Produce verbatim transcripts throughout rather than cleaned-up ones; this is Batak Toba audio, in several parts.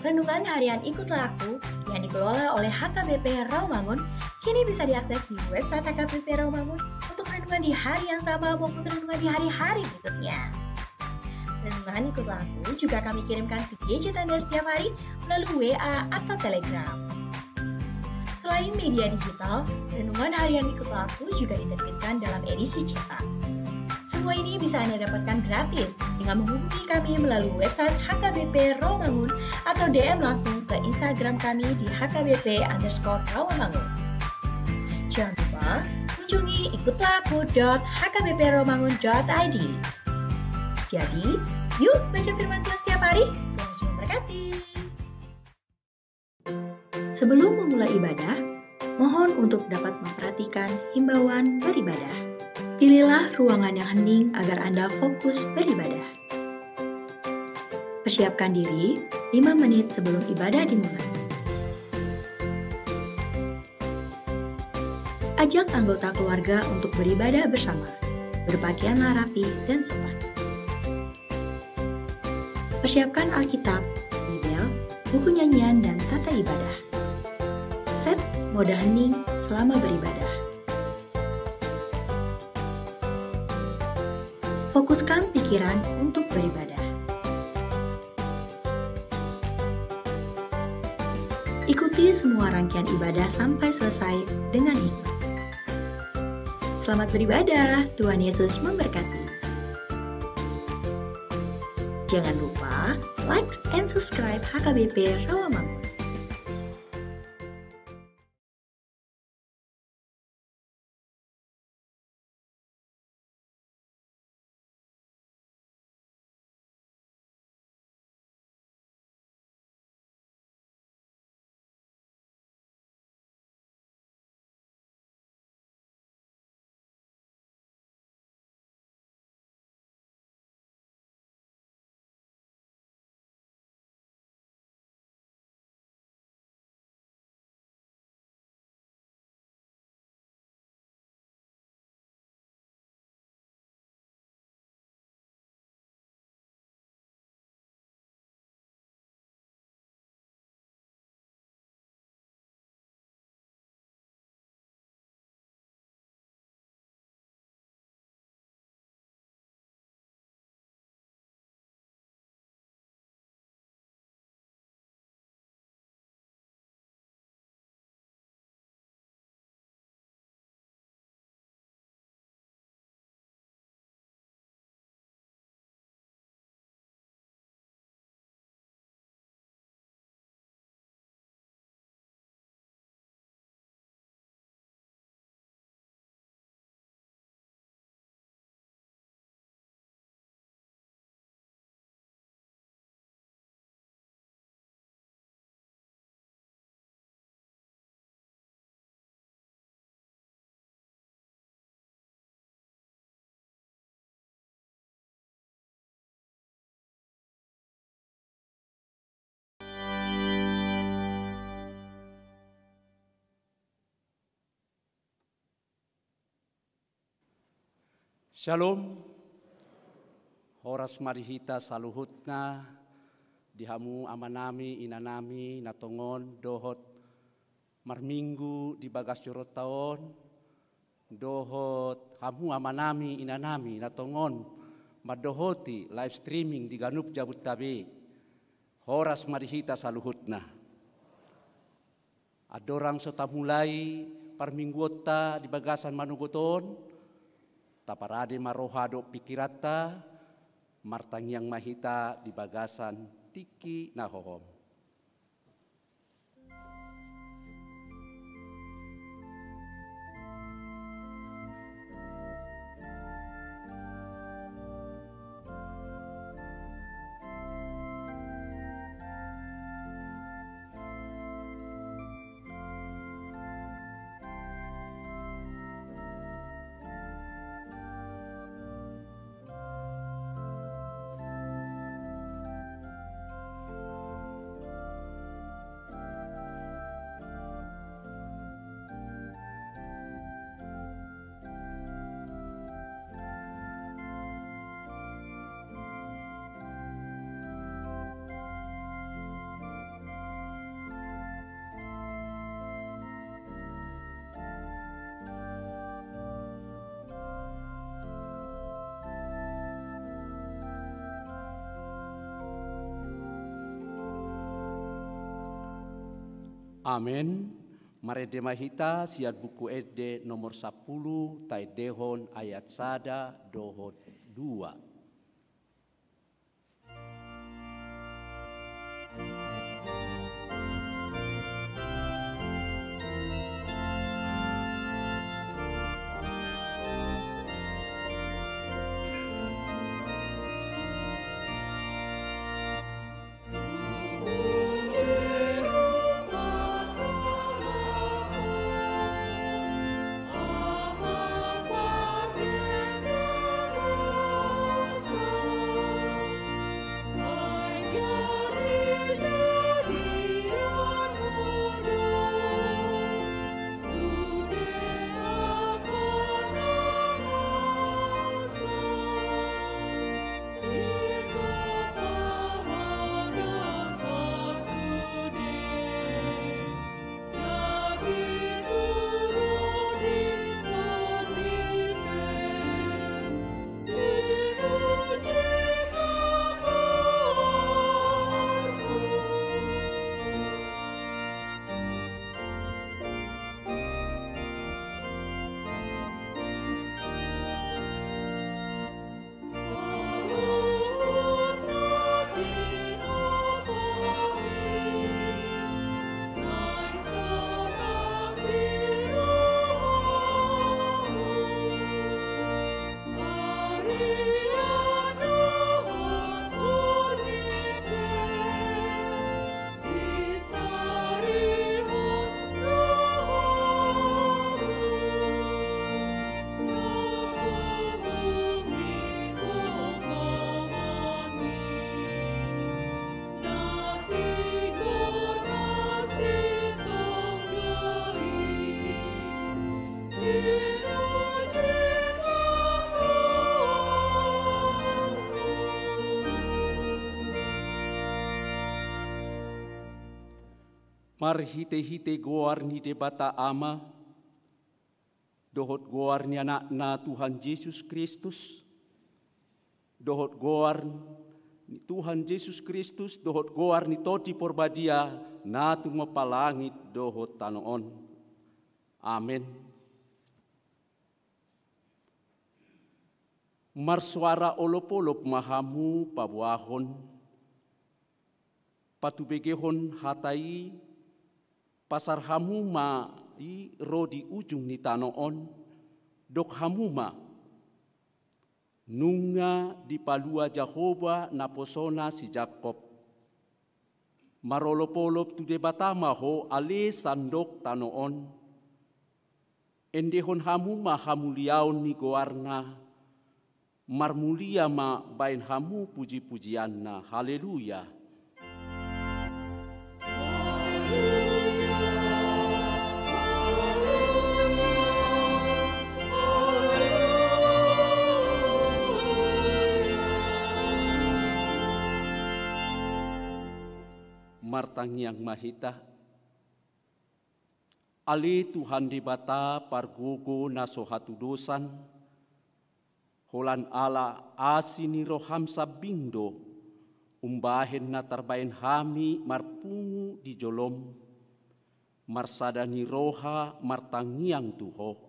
Renungan harian Ikutlah Aku yang dikelola oleh H K B P Rawamangun kini bisa diakses di website H K B P Rawamangun untuk renungan di hari yang sama maupun renungan di hari-hari berikutnya. Renungan Ikutlah Aku juga kami kirimkan ke gadget Anda setiap hari melalui W A atau Telegram. Selain media digital, renungan harian Ikutlah Aku juga diterbitkan dalam edisi cetak. Semua ini bisa Anda dapatkan gratis dengan menghubungi kami melalui website H K B P Rawamangun atau D M langsung ke Instagram kami di H K B P underscore Rawamangun. Jangan lupa kunjungi ikutlah aku dot H K B P rawamangun dot I D. Jadi, yuk baca firman Tuhan setiap hari. Tuhan Yesus memberkati. Sebelum memulai ibadah, mohon untuk dapat memperhatikan himbauan beribadah. Pilihlah ruangan yang hening agar Anda fokus beribadah. Persiapkan diri lima menit sebelum ibadah dimulai. Ajak anggota keluarga untuk beribadah bersama. Berpakaianlah rapi dan sopan. Persiapkan Alkitab, Bibel, buku nyanyian, dan tata ibadah. Set mode hening selama beribadah. Fokuskan pikiran untuk beribadah. Ikuti semua rangkaian ibadah sampai selesai dengan hikmat. Selamat beribadah, Tuhan Yesus memberkati. Jangan lupa like and subscribe H K B P Rawamangun. Shalom. Horas ma di hita saluhutna, di hamu amanami, inanami, na tongon dohot marminggu di bagas joronta on, dohot hamu amanami, inanami, na tongon mandohoti live streaming di ganup jabunta be. Horas ma di hita saluhutna. Andorang so tamulai parmingguonta di bagasan manogot on, taparade ma roha dohot pikiranta, martangiang ma hita di bagasan tingki na hohom. Amen. Marende ma hita sian Buku Ende nomor sampulu, taendehon ayat sada dohot dua. Marhitehite goar ni Debata Ama, dohot goar ni Anakna Tuhan Jesus Kristus, dohot goar ni Tuhan Jesus Kristus, dohot goar ni Tondi Porbadia, na tumompa langit dohot tano on. Amen. Marsoara olopolop ma hamu paboahon, patubegehon hata i, pasar hamu ma i ro di ujung ni tano on, dok hamu ma: Nunga dipalua Jahowa naposona si Jakkob. Marolopolop tu Debata ma ho, ale sandok tano on. Endehon hamu ma hamuliaon ni goarna, marmulia ma baen hamu pujipujianna. Haleluya. Martangiang ma hita. Ale Tuhan Debata pargogo na so hatudosan, holan ala asi ni roham sambing do umbahen na tarbaen hami marpungu di jolom, marsada ni roha martangiang tu Ho.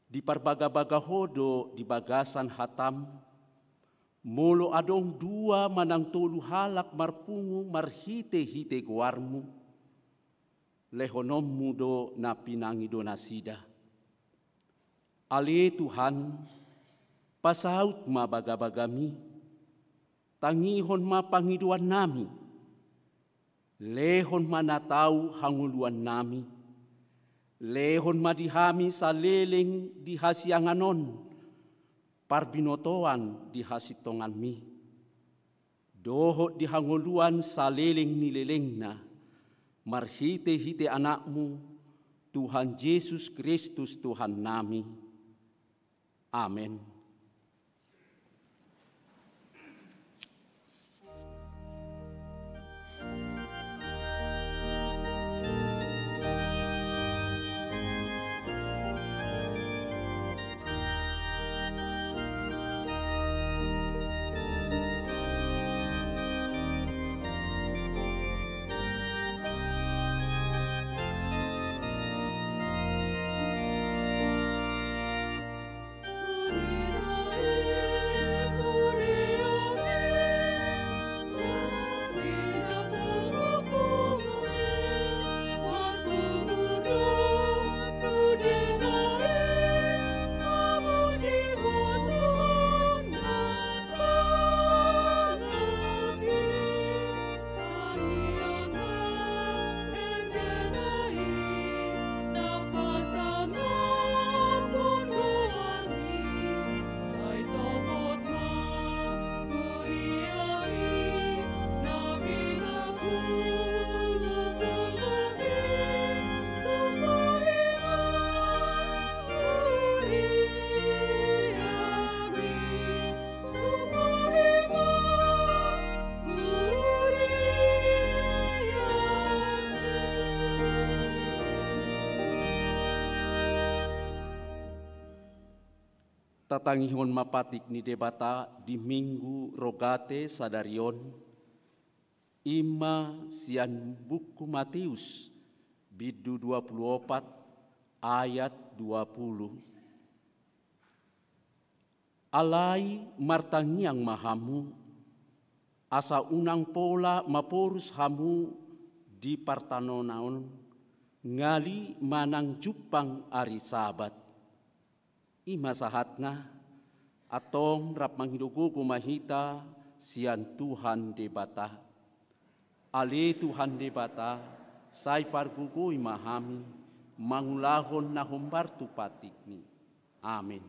Diparbagabaga Ho do di bagasan hatam, molo adong dua manang tolu halak marpungu marhitehite goarmu, lehononmu do na pinangido nasida. Ale Tuhan, pasaut ma bagabagami, tangihon ma pangidoannami, lehon ma na tau hangoluannami, lehon ma di hami saleleng di hasiangan on, parbinotoan di hasintonganmi, dohot di hangoluan saleleng ni lelengna, marhitehite Anakmu, Tuhan Jesus Kristus Tuhannami. Amen. Tatangihon ma patik ni Debata di Minggu Rogate sadari on, i ma sian buku Mateus, bindu dua pulu opat, ayat dua pulu. Alai martangiang ma hamu, asa unang pola maporus hamu di partanona on, ngali manang jumpang ari Sabat. I ma sahatna. Antong rap mangido gogo ma hita sian Tuhan Debata. Ale Tuhan Debata, sai pargogoi ma hami mangulahon na hombar tu patikmi. Amen.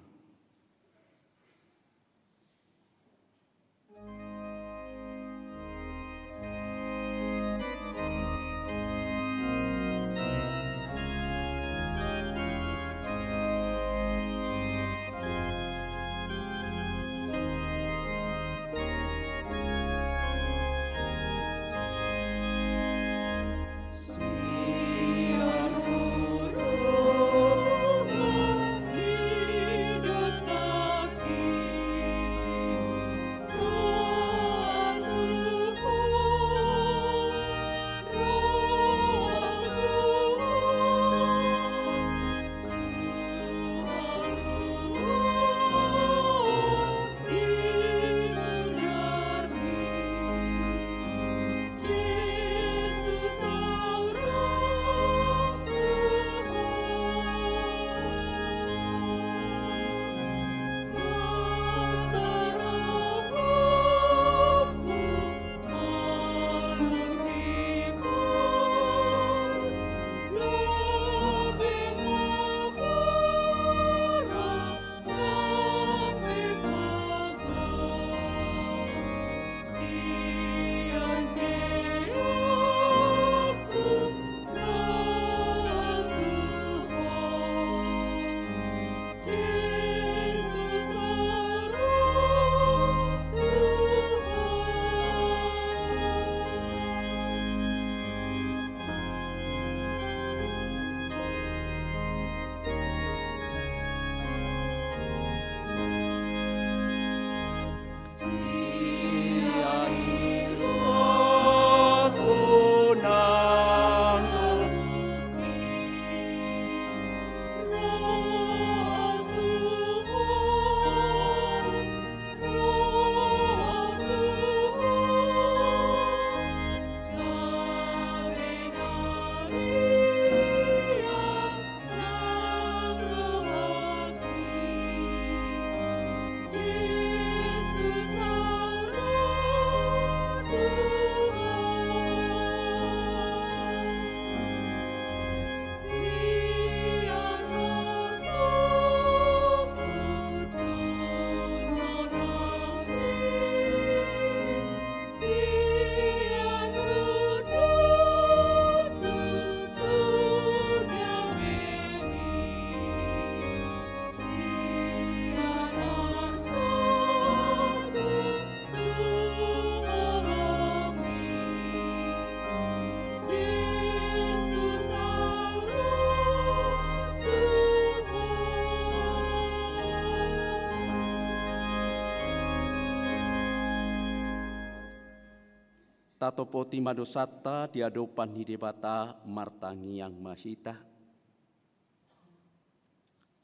Tatopoti ma dosanta di adopan ni Debata, martangiang ma hita.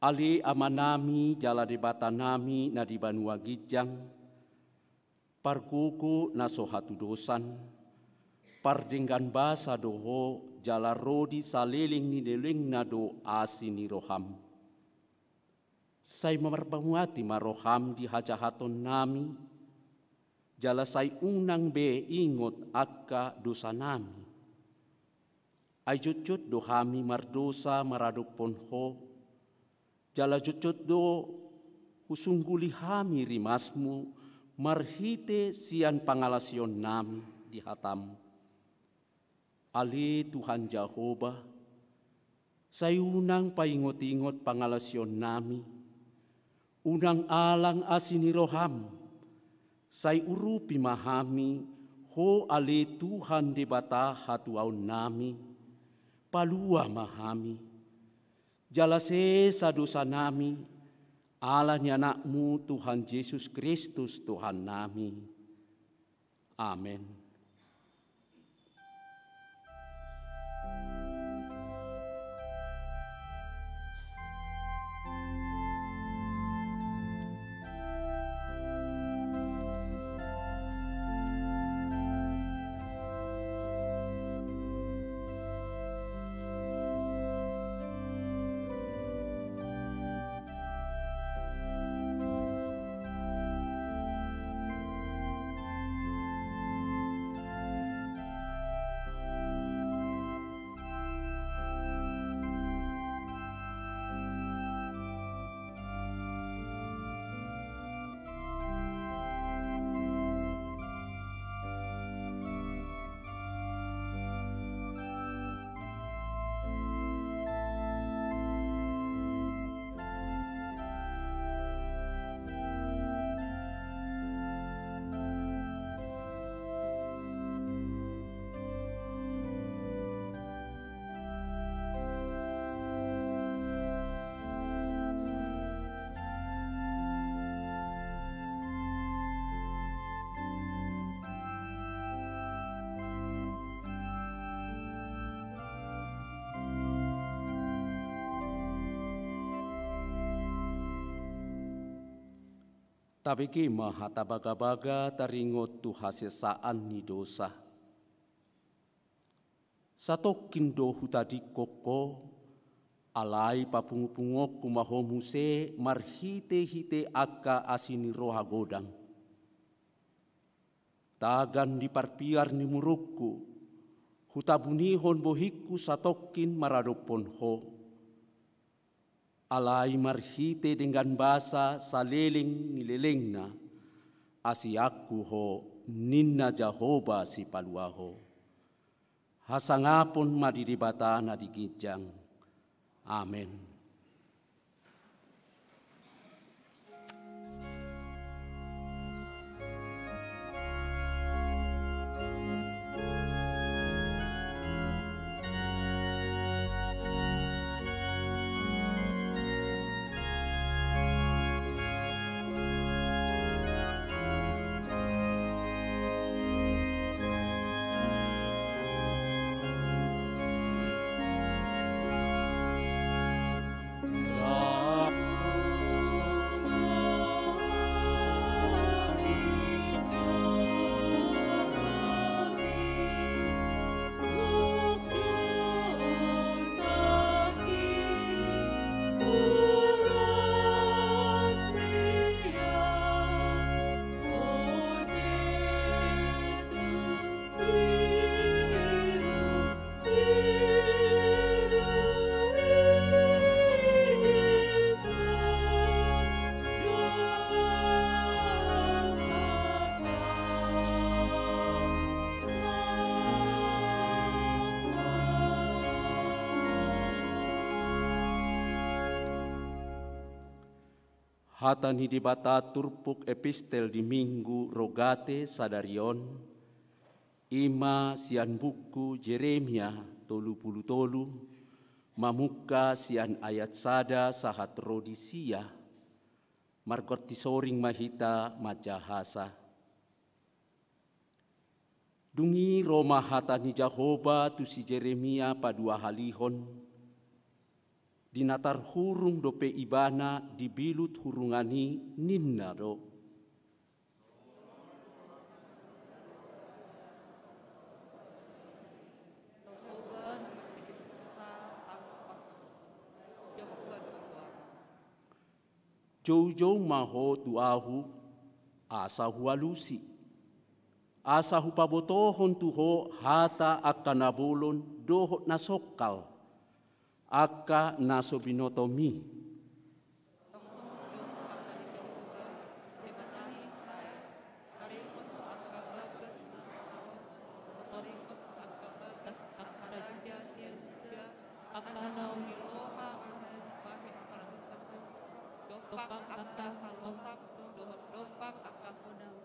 Ale Amanami jala Debatanami na di banua ginjang, pargogo na so hatudosan, pardenggan basa do Ho jala ro di saleleng ni lelengna do asi ni roham. Sai marpamuati ma roham di hajahatonnami, jala sai unang be ingot angka dosanami. Ai jotjot do hami mardosa maradophon Ho, jala jotjot do husungguli hami rimasmu marhite sian pangalaosionnami di hatam. Ale Tuhan Jahowa, sai unang paingotingot pangalaosionnami, unang alang asi ni roham, sai urupi ma hami Ho ale Tuhan Debata hatuaonnami, palua ma hami, jala sesa dosanami, Ala ni Anakmu Tuhan Jesus Kristus Tuhannami. Amen. Tabege ma hata bagabaga taringot tu hasesaan ni dosa. Satongkin do hutadingkon ho, alai papungupunguonku ma ho muse marhitehite angka asi ni roha godang. Tagan di parpiar ni murukku, hutabunihon bohingku satongkin maradophon ho. Alai marhite denggan basa saleleng ni lelengna, asianku ho, ninna Jahowa Sipalua ho. Hasangapon ma di Debata na di ginjang. Amen. Hata ni Debata turpuk epistel di Minggu Rogate sadari on, i ma sian buku Jeremia tolu pulu tolu, mamungka sian ayat sada sahat ro di sia. Margonti soring ma hita manjahasa. Dung i ro ma hata ni Jahowa tu si Jeremia paduahalihon, di na tarhurung dope ibana di bilut hurungan i, ninna do: Joujou ma ho tu ahu, asa hualusi, asa hupabotohon tu ho hata angka na bolon dohot na songkal, angka na so binotomi. Taringot tu angka bagas ni Israel, taringot tu angka bagas ni angka raja ni Juda, angka na niloha bahen parangkat, dompak angka salosak dohot dompak angka godang.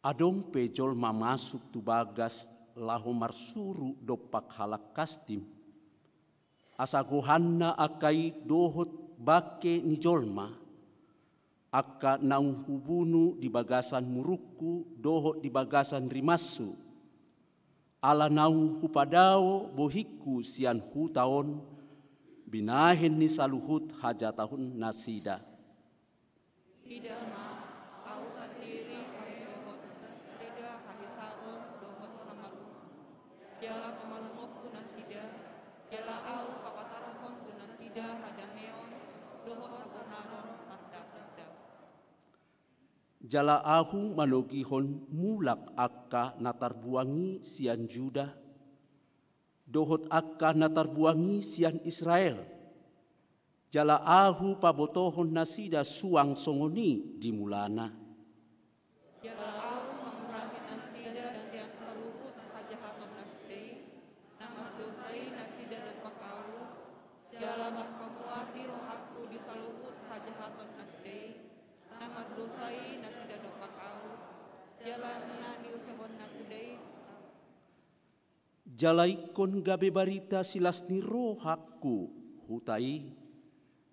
Adong pe jolma masuk tu bagas laho marsuru dompak halak Kasdim, asa gohanna angka i dohot bangke ni jolma, angka naung hubunu di bagasan murungku dohot di bagasan rimashu, ala naung hupadao bohingku sian huta on, binahen ni saluhut hajahataonnasida. Ida ma, ahu sandiri ahu dohot nasida hahisaon dohot hamalumon. Jala pamalumhonku nasida, jala ahu papatarhon tu nasida hadameon dohot hagorangon mardapotan. Jala ahu manogihon mulak angka na tarbuang i sian Juda, dohot angka na tarbuang i sian Israel. Jala ahu pabotohon nasida suang songon i di mulana. Jala ahu mangurangi nasida sian saluhut hajahatonnasida i, na mardosa i nasida dompak ahu, jala marpamuati rohangku di saluhut hajahatonnasida i, na mardosa i nasida dompak ahu, jala na niusehonnasida i. Jala ingkon gabe barita silas ni rohangku huta i,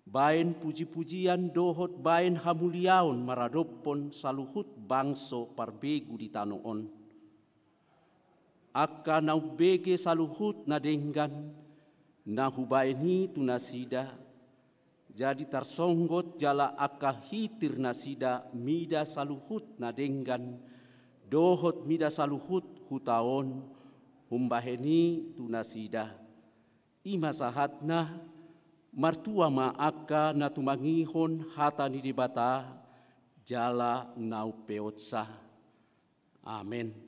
baen pujipujian dohot baen hamuliaon maradophon saluhut bangso parbegu di tano on. Angka na umbege saluhut na denggan, na hubaen i tu nasida, jadi tarsonggot jala angka hitir nasida mida saluhut na denggan, dohot mida saluhut huta on, humbahen i tu nasida. I ma sahatna, martua ma angka na tumangihon hata ni Debata, jala na umpeopsa. Amen.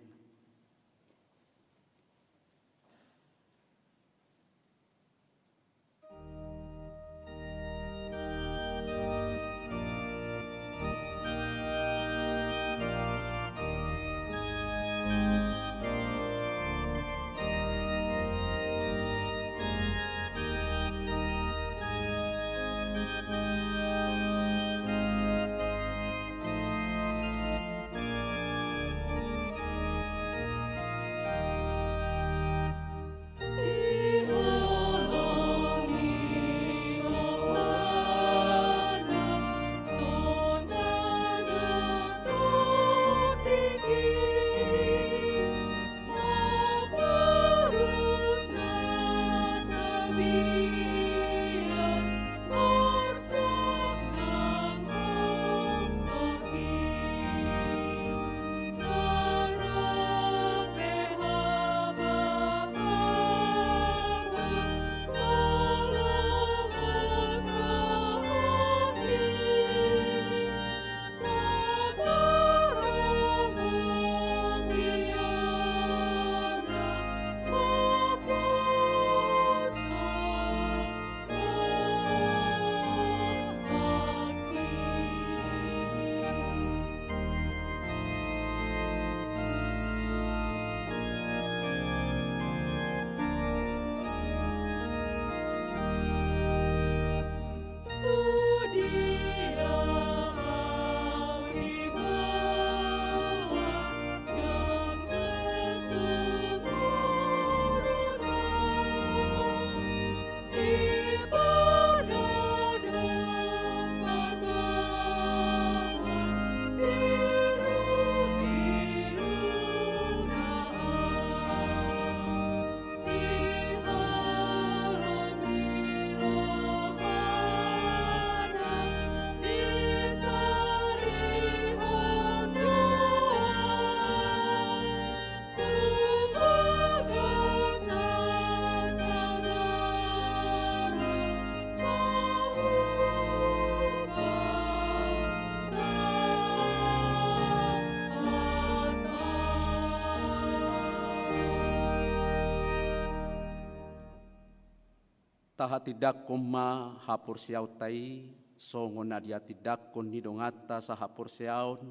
Tahatindangkon ma haporseaonta i, songon na dihatindangkon ni donganta sahaporseaon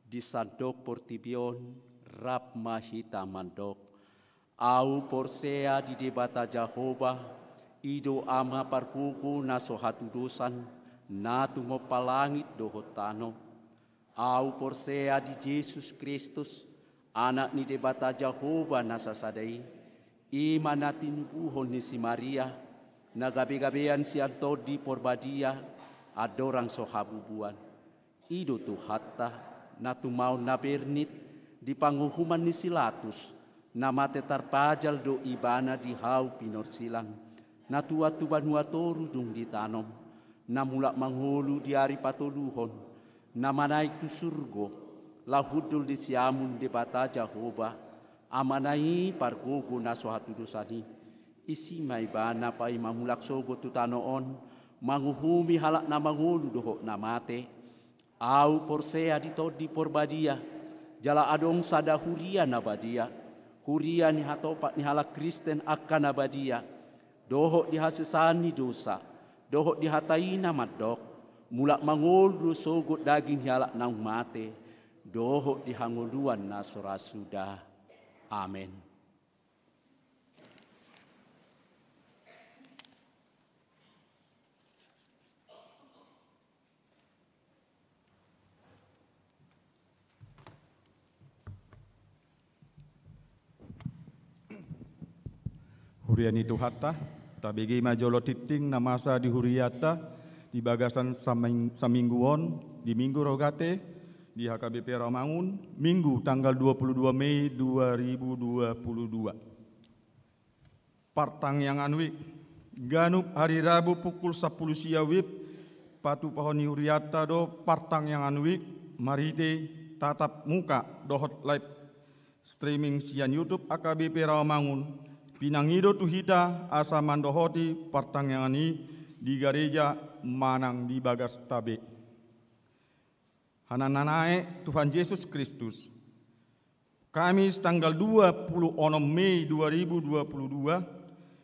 di sandok portibi on. Rap ma hita mandok. Ahu porsea di Debata Jahowa, i do Ama pargogo na so hatudosan, na tumompa langit dohot tano. Ahu porsea di Jesus Kristus, Anak ni Debata Jahowa na sasada i, i ma na tinubuhon ni si Maria, na gabe-gabean sian Tondi Porbadia, andorang so habubuan. I do Tuhanta, na tumaon na bernit di panguhuman ni si Latus, na mate tarpajal do ibana di hau pinorsilang, na tuat tu banua toru dung ditanom, na mulak mangolu di ari patoluhon, na manaek tu surgo, laho hundul di siamun Debata Jahowa, Amana i pargogo na so hatudosan i. Isi ma ibana paima mulak sogot tu tano on, manguhumi halak na mangolu dohot na mate. Ahu porsea di Tondi Porbadia, jala adong sada huria na badia, huria ni hatopak ni halak Kristen angka na badia, dohot di hasesaan ni dosa, dohot di hata i na mandok, mulak mangolu do sogot daging ni halak naung mate, dohot di hangoluan na so ra suda. Amen. Huria ni Tuhanta, tabege ma jolo tingting na masa di hurianta di bagasan saming-, saminggu on, di Minggu Rogate, di H K B P Rawamangun, Minggu tanggal dua puluh dua Mei dua ribu dua puluh dua. Partangiangan WIB. Ganup ari Rabu pukul sampulu sia WIB, patupahon ni hurianta do partangiangan WIB marhite tatap muka dohot live streaming sian YouTube H K B P Rawamangun. Pinangido tu hita asa mandohoti partangiangan i di gareja manang di bagasta be. Hanan na naek Tuhan Jesus Kristus. Kamis tanggal dua puluh onom Mei dua ribu dua puluh dua,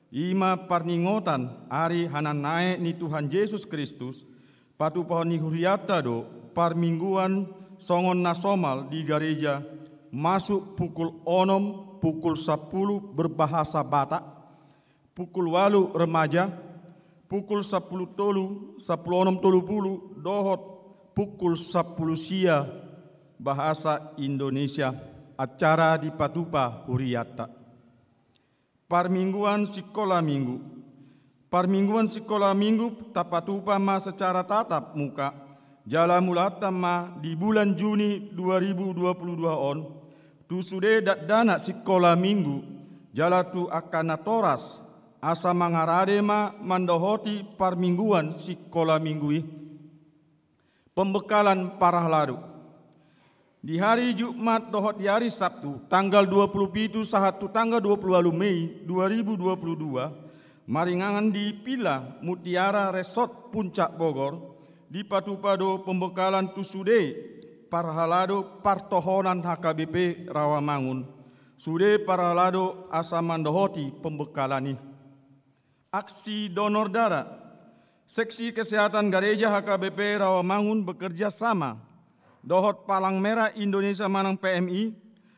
i ma parningotan ari hanan naek ni Tuhan Jesus Kristus, patupahon ni hurianta do parmingguan songon na somal di gareja, masuk pukul onom, pukul sampulu berbahasa Batak, pukul ualu remaja, pukul sampulu tolu, sampulu onom tolu pulu, dohot pukul sampulu sia bahasa Indonesia, acara dipatupa hurianta. Parmingguan sikola minggu. Parmingguan sikola minggu tapatupa ma secara tatap muka, jala mulanta ma di bulan Juni dua ribu dua puluh dua on, tu sude dakdanak sikola minggu, jala tu angka natoras, asa mangarade ma mandohoti parmingguan sikola minggu i. Pembekalan parhalado. Di hari Jumat dohot di hari Sabtu, tanggal dua puluh pitu sahat tu tanggal dua puluh ualu Mei dua ribu dua puluh dua, maringanan di Villa Mutiara Resort Puncak Bogor, dipatupa do pembekalan tu sude parhalado partohonan H K B P Rawamangun. Sude parhalado asa mandohoti pembekalan i. Aksi donor darah. Seksi Kesehatan Gareja H K B P Rawamangun bekerja sama dohot Palang Merah Indonesia manang P M I,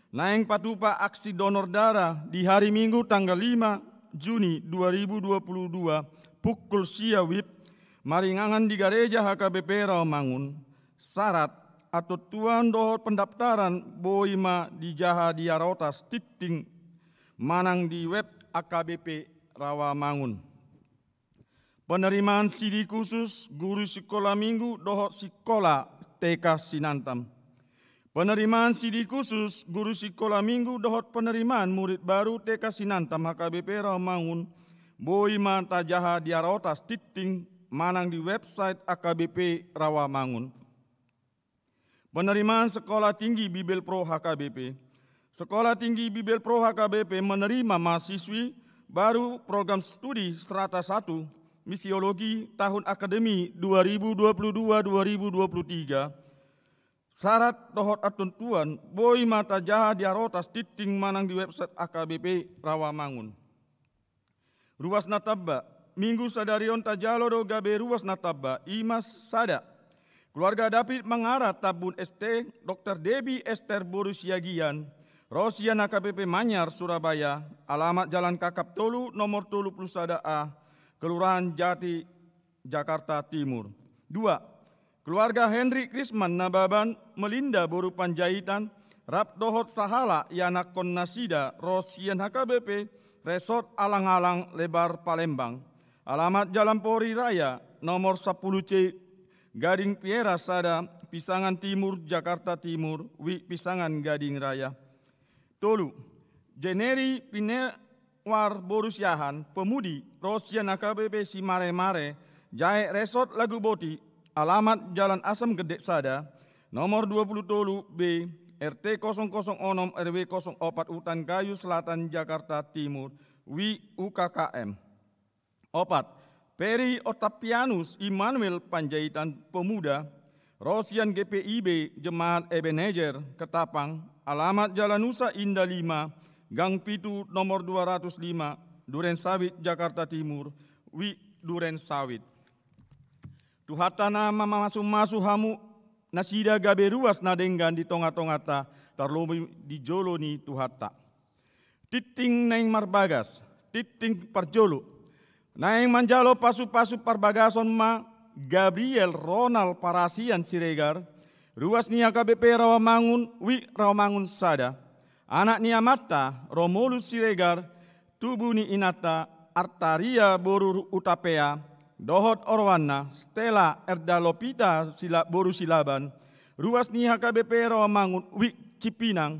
naeng patupa aksi donor darah di hari Minggu tanggal lima Juni dua ribu dua puluh dua pukul sia WIB, maringanan di Gareja H K B P Rawamangun. Syarat, atontuan dohot pendaftaran boi ma dijaha di arotas tingting manang di web H K B P Rawamangun. Penerimaan C D khusus guru sikola minggu dohot sikola T K Sinantam. Penerimaan C D khusus guru sikola minggu dohot penerimaan murid baru T K Sinantam H K B P Rawamangun boi ma tajaha di arotas tingting manang di website H K B P Rawamangun. Penerimaan Sekolah Tinggi Bibel Pro H K B P. Sekolah Tinggi Bibel Pro H K B P menerima mahasiswi baru program studi serata satu misiologi tahun akademi dua ribu dua puluh dua dua ribu dua puluh tiga. Syarat dohot atontuan boi ma tajaha di arotas tingting manang di website H K B P Rawamangun. Ruas na tamba. Minggu sadari on tajalo do gabe ruas na tamba, i ma sada. Keluarga David Mangara Tambun S T, Dokter Debi Ester boru Siagian, ro sian H K B P Manyar, Surabaya, alamat Jalan Kakap tolu, nomor tolu puluh sada A, Kelurahan Jati, Jakarta Timur. Dua, keluarga Henry Krisman Nababan Melinda boru Panjaitan, rap dohot sahalak ianakkon nasida ro sian H K B P Resort Alang-alang Lebar Palembang. Alamat Jalan Pori Raya, nomor sampulu C, Gading Piera sada, Pisangan Timur, Jakarta Timur, Wi Pisangan Gading Raya. Tolu, Jeneri Pinewar boru Siahaan, pemudi, ro sian H K B P Simaremare, Jae Resort Laguboti, alamat Jalan Asam Gede sada, nomor dua pulu tolu B, R T kosong kosong onom R W kosong opat, Hutan Kayu Selatan, Jakarta Timur, Wi U K K M. Opat, Peri Octavianus Immanuel Panjaitan, pemuda, ro sian G P I B Jemaat Ebenezer Ketapang, alamat Jalan Nusa Indah lima, Gang pitu, nomor dua ratus lima, Duren Sawit, Jakarta Timur, Wi Duren Sawit. Tuhanta na mamasumasu hamu nasida gabe ruas na denggan di tongatonganta, tarlobi di jolo ni Tuhanta. Tingting naeng marbagas, tingting parjolo. Naeng manjalo pasupasu parbagason ma Gabriel Ronald Parasian Siregar, ruas ni H K B P Rawamangun, Wi Rawamangun sada. Anak ni amanta Romulus Siregar, tubu ni inanta Artaria boru Hutapea, dohot oroanna Stella Erda Lopita Sila-, boru Silaban, ruas ni H K B P Rawamangun, Wi Cipinang.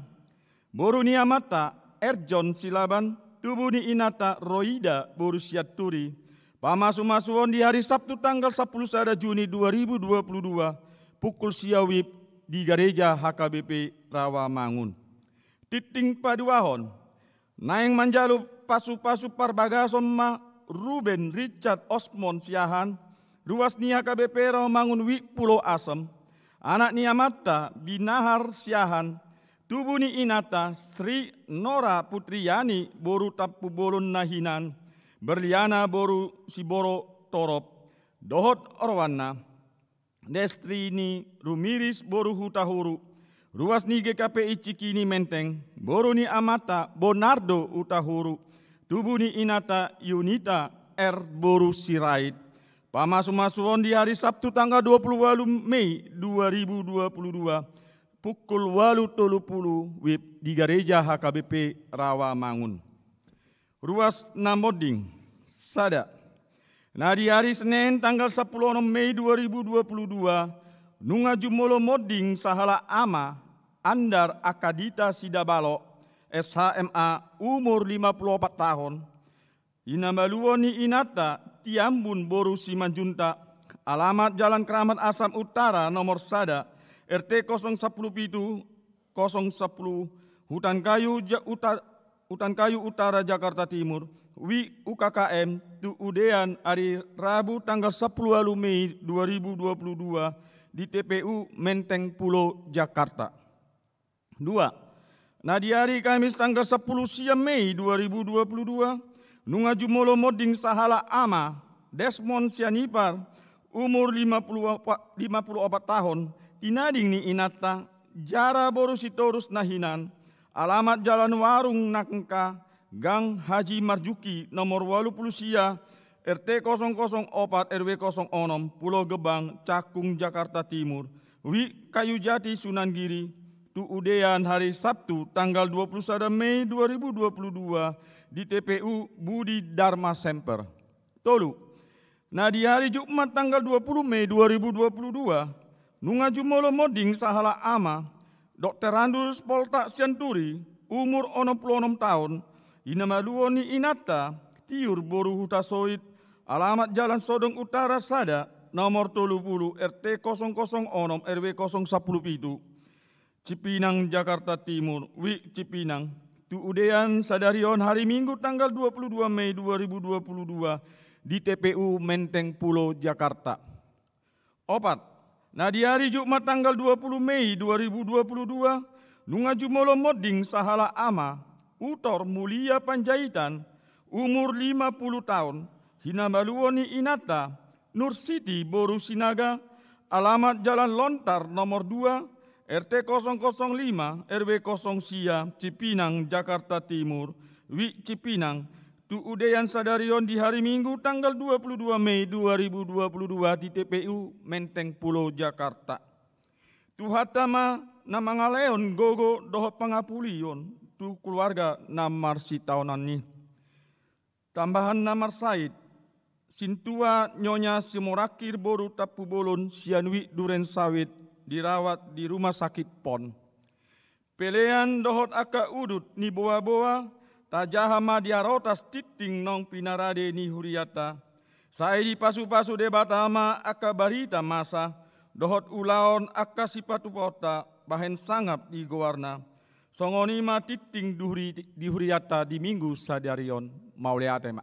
Boru ni amanta Erjon Silaban, tubu ni inanta Roida boru Sianturi. Pamasumasuon di hari Sabtu tanggal sampulu sada Juni dua ribu dua puluh dua, pukul sia WIB di Gareja H K B P Rawamangun. Tingting paduahon, naeng manjalo pasupasu parbagason ma Ruben Richard Osmond Siahaan, ruas ni H K B P Rawamangun, Wi Pulo Asem. Anak ni amanta Binahar Siahaan, tubu ni inanta Sri Nora Putriani boru Tampubolon na hinan, Berliana boru Siboro Torop, dohot oroanna Destrini Rumiris boru Hutahuru, ruas ni G K P I Cikini Menteng. Boru ni amanta Bonardo Hutahuru, tubu ni inanta Yunita R boru Sirait. Pamasumasuon di hari Sabtu tanggal dua puluh walu Mei dua ribu dua puluh dua, pukul walu tolu pulu WIB di Gareja H K B P Rawamangun. Ruas na monding, sada. Na di ari Senen tanggal sampulu onom Mei dua ribu dua puluh dua, nunga jumolo monding sahalak ama, Andar Akadita Sidabalo, S H M A, umur lima pulu opat taon, i na maluo ni inanta Tiambun boru Simanjuntak, alamat Jalan Keramat Asam Utara nomor sada, R T kosong sampulu pitu, kosong sampulu, Hutan Kayu Ja-, Uta-, Hutan Kayu Utara, Jakarta Timur, Wi U K K M, tu udean ari Rabu tanggal sampulu walu Mei dua ribu dua puluh dua di T P U Menteng Pulo, Jakarta. Dua. Na di ari Kamis tanggal sampulu sia Mei dua ribu dua puluh dua, nunga jumolo monding sahalak ama, Desmond Sianipar, umur lima pulu opat, lima pulu opat taon, tinading ni inanta, Jara boru Sitorus na hinan, alamat Jalan Warung Nangka, Gang Haji Marjuki, nomor walu pulu sia, R T kosong kosong opat R W kosong onom, Pulo Gebang, Cakung, Jakarta Timur, Wi Kayu Jati, Sunan Giri, tu udean hari Sabtu tanggal dua puluh sada Mei dua ribu dua puluh dua di T P U Budi Dharma Semper. Tolu. Na di ari Jumat tanggal dua puluh Mei dua ribu dua puluh dua, nunga jumolo monding sahalak ama, Doktorandus Poltak Sianturi, umur onom pulu onom taon, i na maluo ni inanta, Tiur boru Hutasoit, alamat Jalan Sodong Utara sada, nomor tolu pulu, R T kosong kosong onom, R W kosong sampulu pitu, Cipinang, Jakarta Timur, Wi Cipinang, tu udean sadari on hari Minggu tanggal dua puluh dua Mei dua ribu dua puluh dua di T P U Menteng Pulo, Jakarta. Opat. Na di ari Jumat tanggal dua puluh Mei dua ribu dua puluh dua, nunga jumolo monding sahalak ama, Utor Mulia Panjaitan, umur lima pulu taon, i na maluo ni inanta, Nursiti boru Sinaga, alamat Jalan Lontar nomor dua, R T kosong kosong lima, R W kosong sia, Cipinang, Jakarta Timur, Wi Cipinang, tu udean sadari on di hari Minggu tanggal dua puluh dua Mei dua ribu dua puluh dua di T P U Menteng Pulo, Jakarta. Tuhanta ma na mangalehon gogo dohot pangapulion tu keluarga na marsitaonan i. Tambahan na marsahit, Sintua Nyonya Simorangkir boru Tampubolon sian Wik Duren Sawit dirawat di rumah sakit pon. Pelean dohot angka udut ni boaboa, tajaha ma di arotas tingting naung pinarade ni hurianta. Sai dipasupasu Debata ma angka barita masa, dohot ulaon angka sipatupaonta bahen sangap di goarna. Songon i ma tingting di huri-, di hurianta di Minggu sadari on. Mauliate ma.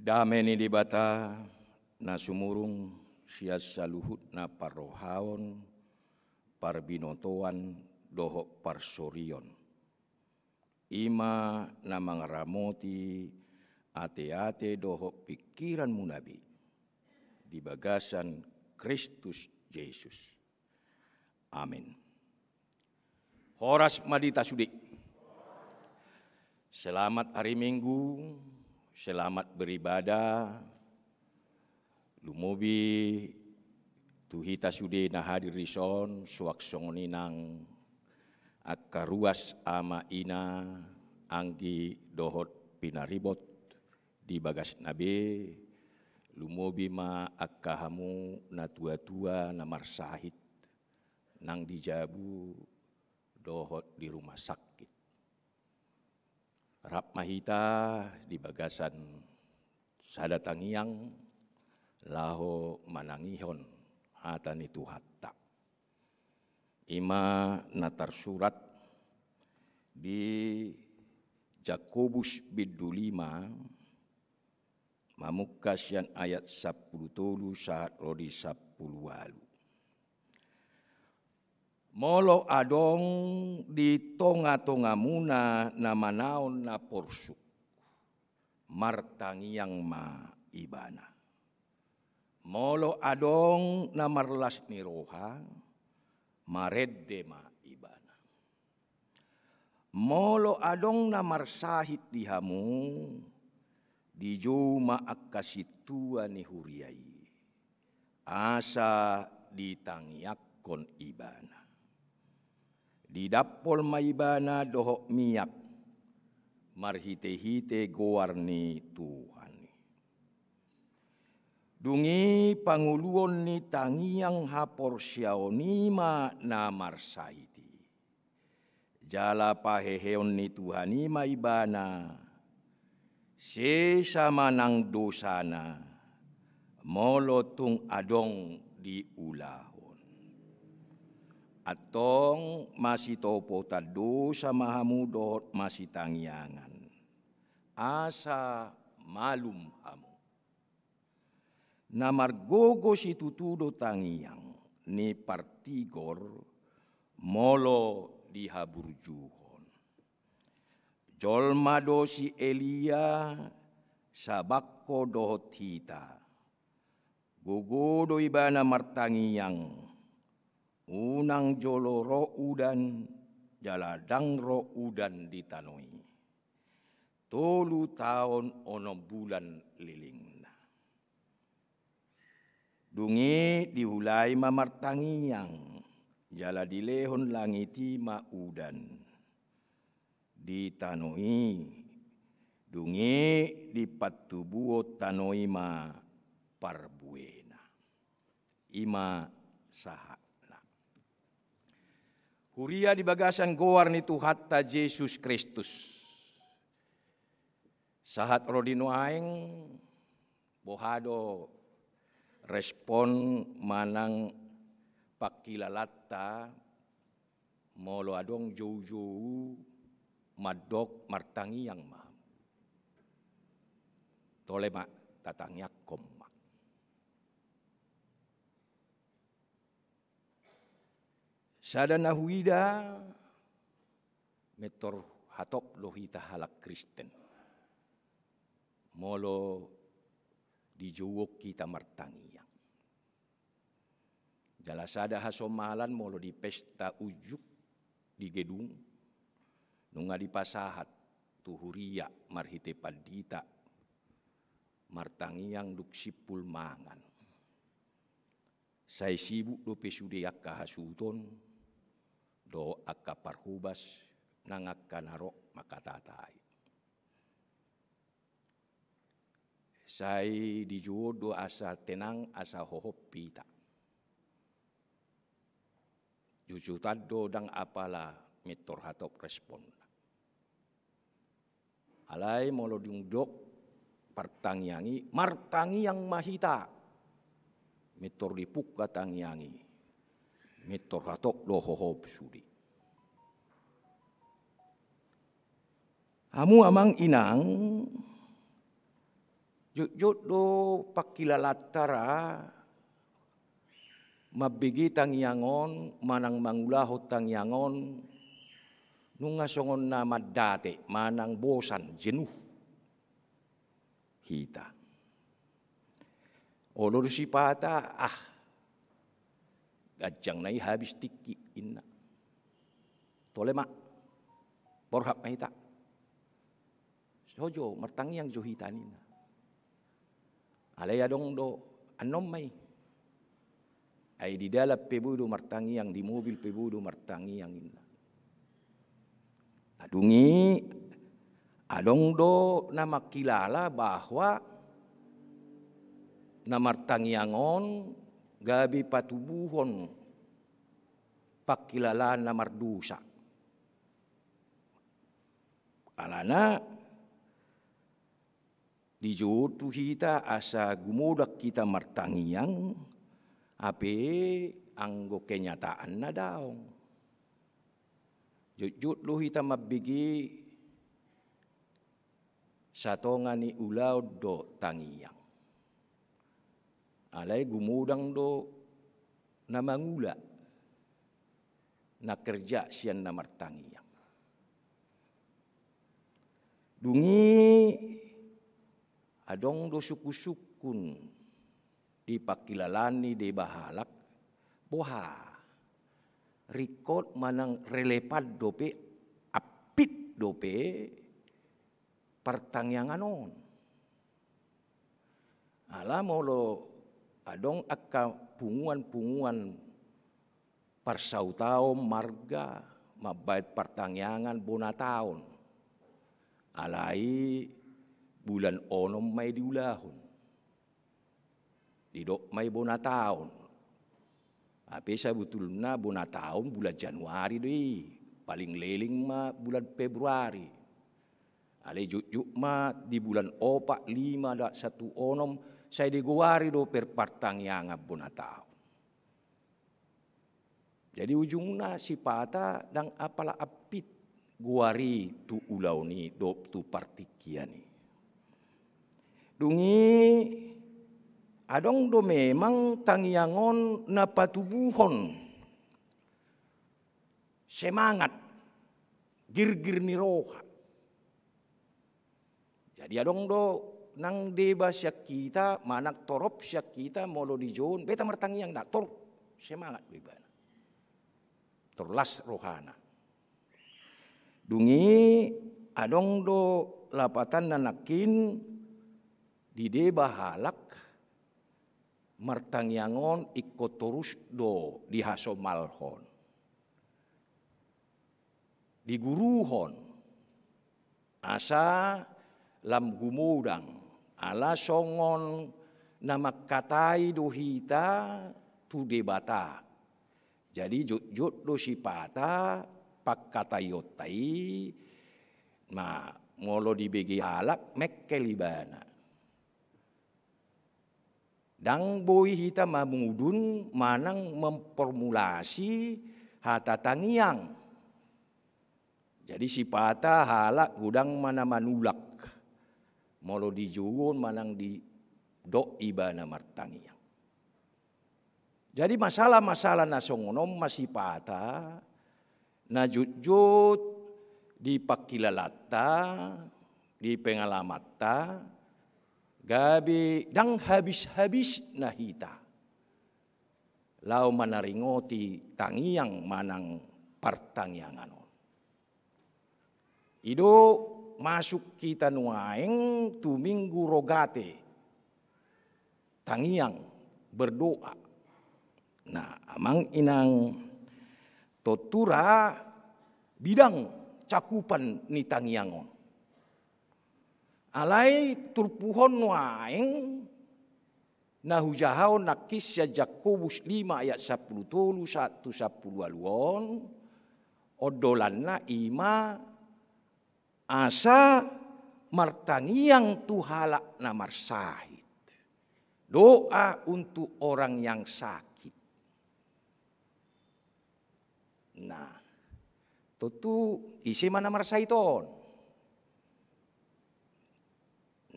Dame ni Debata na sumurung sian saluhutna parrohaon, parbinotoan dohot parsorion, i ma na mangaramoti ateate dohot pingkiranmuna be di bagasan Kristus Jesus. Amen. Horas ma di hita sude. Selamat hari Minggu, selamat beribadah. Lumobi tu hita sude na hadir dison, suang songon i nang angka ruas ama ina, anggi dohot pinaribot di bagasna be, lumobi ma angka hamu na tuatua na marsahit, nang di jabu dohot di rumah sakit. Rap ma hita di bagasan sada tangiang laho manangihon hata ni Tuhanta. I ma na tarsurat di Jakobus bindu lima, mamungka sian ayat sampulu tolu sahat ro di sampulu ualu. Molo adong di tongatongamuna na manaon na porsuk, martangiang ma ibana. Molo adong na marlas ni roha, marende ma ibana. Molo adong na marsahit di hamu, dijou ma angka sintua ni huria i, asa ditangiangkon ibana. Didampol ma ibana dohot miak marhitehite goar ni Tuhan i. Dung i pangoluon ni tangiang haporseaon i ma na marsahit i. Jala paheheon ni Tuhan i ma ibana, sesa ma nang dosana, molo tung adong diulahon. Antong masitopotan dosa ma hamu dohot masitangiangan. Asa malum hamu. Na margogo situtu do tangiang ni partigor molo dihaburjuhon. Jolma do si Elia sabangko dohot hita. Gogo do ibana martangiang, unang jolo ro udan, jala ndang ro udan di tano i. Tolu taon onom bulan lelengna. Dung i diulai ma martangiang, jala dilehon langit i ma udan di tano i, dung i dipatubuhon tano i ma parbuena. I ma sahatna. Huria di bagasan goar ni Tuhanta Jesus Kristus. Sahat ro di nuaeng, boha do respon manang pangkilalanta molo adong joujou mandok martangiang ma hamu. Tole ma, tatangiangkon ma. Sada na huida, mentor hatop do hita halak Kristen. Molo dijouhon hita martangiang. Jala sada hasomalan molo di pesta unjuk di gedung, nunga dipasahat tu huria marhite pandita martangiang dung simpul mangan. Sai sibuk dope sude angka hasuhuton dohot angka parhobas nang angka na ro mangkatatai. Sai dijouhon do asa tenang, asa hohom hita. Jujutan do, ndang apala mentor hatop responna. Alai molo dung didok partangiang i, martangiang ma hita. Mentor dipungka tangiang i, mentor hatop do hohom sude. Hamu amang inang, jotjot do pangkilalanta ra mambege tangiang on manang mangulahon tangiang on, nunga songon na mandate manang bosan, jenuh hita. Olo do sipata, ah, ganjang na i habis tingki inna. Tole ma, borhat ma hita. So jo, martangiang jo hita ninna. Alai adong do, annon ma i. Ai di dalan pe boi do martangiang, di mobil pe boi do martangiang inna. Dung i adong do na mangkilala bahwa na martangiang on gabe patubuhon pangkilalaan na mardosa. Alana dijou tu hita asa gumodang hita martangiang, hape anggo kenyataanna daong. Jotjot do hita mambege satonga ni ulaon do tangiang. Alai gumodang do na mangula na kerja sian na martangiang. Dung i adong do sungkunsungkun di pangkilalaan ni deba halak, boha, ringkot manang relevan dope, apik dope partangiangan on. Ala molo adong angka punguan-punguan parsautaon marga mambahen partangiangan bona taon. Alai bulan onom ma i diulahon. didok ma i bona taon. Hape sabutulna bona taon bulan Januari do i, paling leleng ma bulan Februari. Alai jotjot ma di bulan opat, lima, da satu onom, sai digoari do per-, partangiangan bona taon. Jadi ujungna sipata ndang apala ampit goar i tu ulaon i dohot tu partingkian i. Dung i adong do memang tangiang on na patubuhon semangat, girgir ni roha. Jadi adong do nang deba sian hita, manang torop sian hita molo dijou on, beta martangiang, na tor semangat do ibana. Tor las rohana. Dung i adong do lapatanna nangkin di deba halak martangiang on ingkon torus do dihasomalhon, diguruhon, asa lam gumodang, ala songon na mangkatai do hita tu Debata. Jadi jotjot do sipata pangkataionta i, ma molo dibege halak mengkel ibana. Ndang boi hita mamudun manang memformulasi hata tangiang. Jadi sipata halak godang ma na manulak molo dijou on manang didok ibana martangiang. Jadi masalah-masalah na songon on ma sipata na jotjot di pangkilalanta, di pengalamanta, gabe ndang habis-habisna hita laho manaringoti tangiang manang partangiangan on. I do masuk hita nuaeng tu Minggu Rogate, tangiang, berdoa. Nah, amang inang, tontu ra bidang cakupan ni tangiang on. Alai turpuhon nuaeng na hujahahon nangkin sian Jakobus lima ayat sampulu tolu sahat tu sampulu ualu on, ondolanna i ma asa martangiang tu halak na marsahit. Doa untuk orang yang sakit. Nah, tontu ise ma na marsahit on?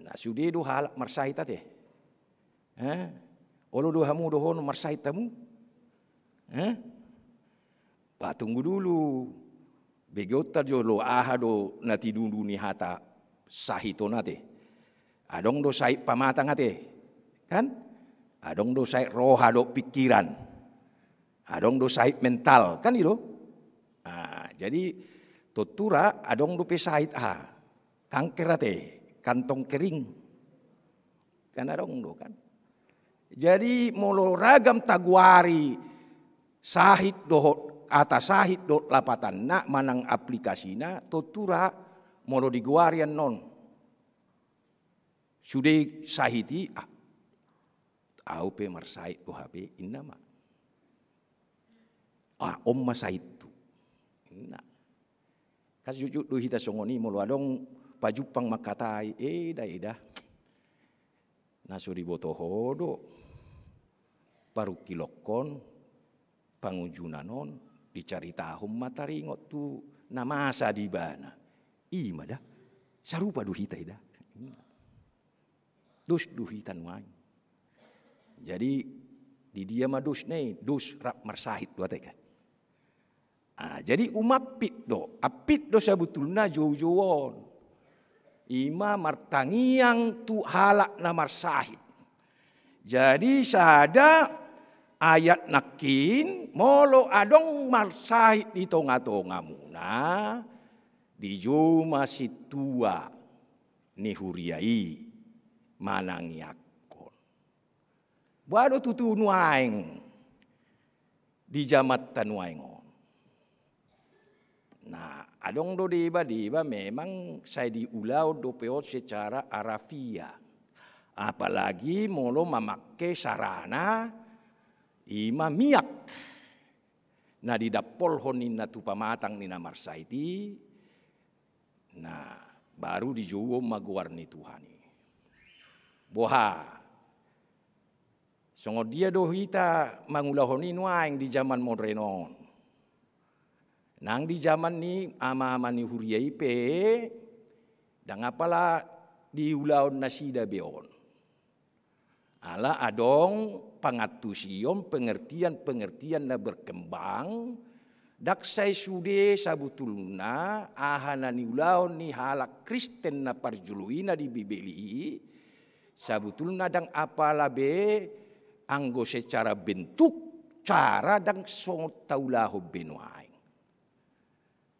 Nah, sude do halak marsahit ate. Eh? Olo do hamu dohonon marsahit hamu? Eh? Patunggu dulu. Begeonta jolo aha do na tinundu ni hata sahit on ate. Adong do sahit pamatang ate. Kan? Adong do sahit roha dohot pingkiran. Adong do sahit mental, kan i do? Ah, jadi tontu ra adong dope sahit aha? Kanker ate, kantong kering. Kan adong do kan? Jadi molo ragam tagoari sahit dohot, hata sahit dohot lapatanna manang aplikasina, tontu ra molo digoari annon sude sahit i, ah, au pe marsahit do hape, inna ma. Ah, on ma sahithu. Inna. Kan jotjot do hita songon i, molo adong pajumpang mangkatai, eda, eda. Na so diboto ho do parungkilonhon, pangunjunan on, dicaritahon ma taringot tu na masa di ibana. I ma da, sarupa do hita i da. Dos do hita nuaeng. Jadi, di dia ma dosna i, dos rap marsahit do ate kan. Ah, jadi umampit do, ampit do sabutulna joujou on. I ma martangiang tu halak na marsahit. Jadi sada ayat nangkin, molo adong marsahit di tongatongamuna, dijou ma sintua ni huria i manangiangkon. Boha do tutu nuaeng di jamanta nuaeng on? Nah, adong do deba-deba memang sai diulahon dope on secara harafiah. Apalagi molo mamangke sarana i ma miak na didampolhon ninna tu pamatang ni na marsahit i, na baru dijouhon ma goar ni Tuhan i. Boha? Songon dia do hita mangulahon i nuaeng di jaman modern on? Nang di jaman ni ama-ama ni huria i pe, ndang apala diulahon nasida be on. Ala adong pangantusion, pengertian-pengertian na berkembang, ndang sai sude sabutulna aha na niulahon ni halak Kristen na parjolo i na di Bibel i, sabutulna ndang apala be anggo secara bentuk, cara ndang songon taulahon be nuaeng.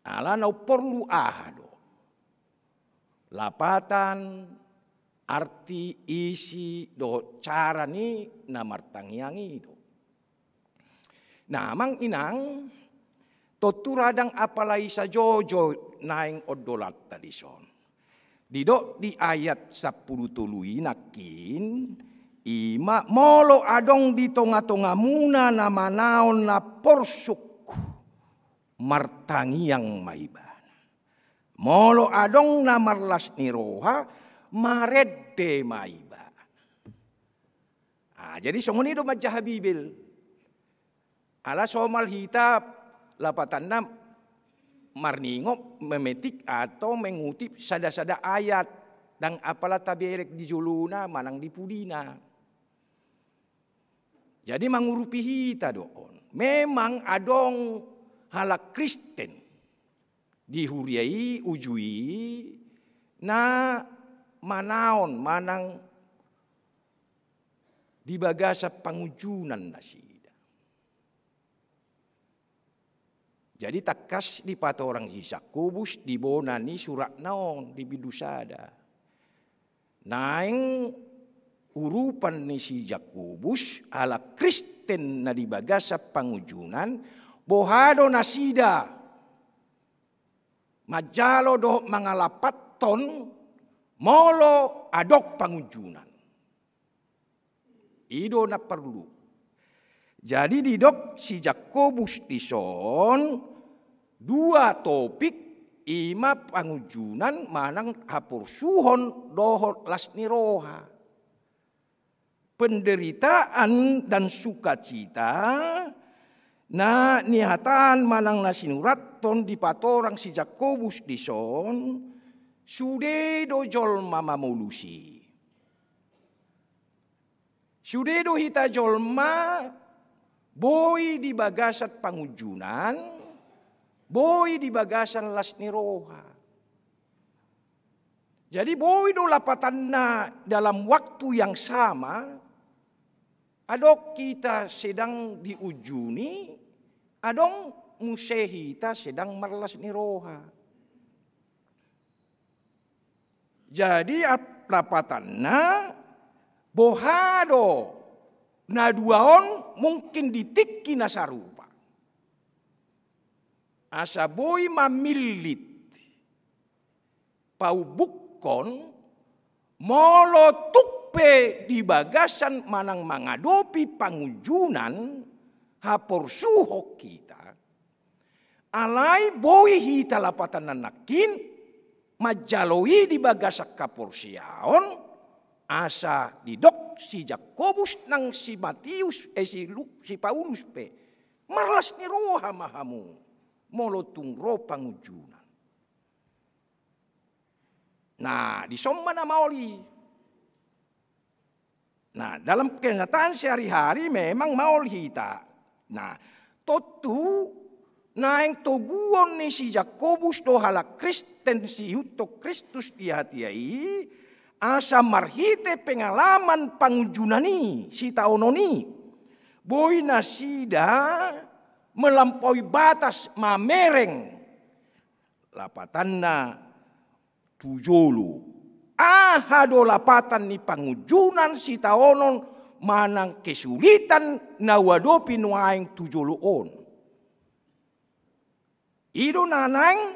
Ala na umporlu aha do? Lapatan, arti, isi, dohot cara ni na martangiang i do. Nah, amang inang, tontu ra ndang apala i sajojo naeng ondolanta dison. Didok di ayat sampulu tolu i nangkin, i ma molo adong di tonga-tongamuna na manaon na porsuk, martangiang ma ibana. Molo adong na marlas ni roha, marende ma ibana. Ah, jadi songon i do manjaha Bibel. Ala somal hita lapatanna marningot, memetik atau mengutip sada-sada ayat, ndang apala taberek di jolona manang di pudina. Jadi mangurupi hita do on. Memang adong halak Kristen di huria i uju i na manaon manang di bagasan pangunjunan nasida. Jadi tangkas dipatorang si Jakobus di bona ni suratna on di bindu sada. Naeng urupan ni si Jakobus, halak Kristen na di bagasan pangunjunan, boha do nasida manjalo dohot mangalapathon molo adong pangunjunan. I do na porlu. Jadi didok si Jakobus dison dua topik, i ma pangunjunan manang haporsuhon dohot las ni roha. Penderitaan dan sukacita na nihatahon manang na sinurathon dipatorang si Jakobus dison, sude do jolma mamolus i. Sude do hita jolma boi di bagasan pangunjunan, boi di bagasan las ni roha. Jadi boi do lapatanna dalam waktu yang sama, adong hita sedang diunjuni, adong muse hita sedang marlas ni roha. Jadi ap-, lapatanna, boha do na dua on mungkin di tingki na sarupa. Asa boi mamillit, paumbukkon, molo tung pe di bagasan manang mangadopi pangunjunan, haporsuhon hita, alai boi hita lapatanna nangkin manjalo i di bagasan haporseaon, asa didok si Jakobus nang si Matius, eh, si Lu-, si Paulus pe, marlas ni roha ma hamu molo tung ro pangunjunan. Nah, dison ma na maol i. Nah, dalam kenyataan sehari-hari memang maol hita. Nah, tontu naeng toguon ni si Jakobus do halak Kristen siihuthon Kristus di hatiha i, asa marhite pengalaman pangunjunan i, sitaonon i, boi nasida melampaui batas, mamereng. Lapatanna tu jolo. Aha do lapatan ni pangunjunan sitaonon manang kesulitan na huadopi nuaeng tu jolo on? I do na naeng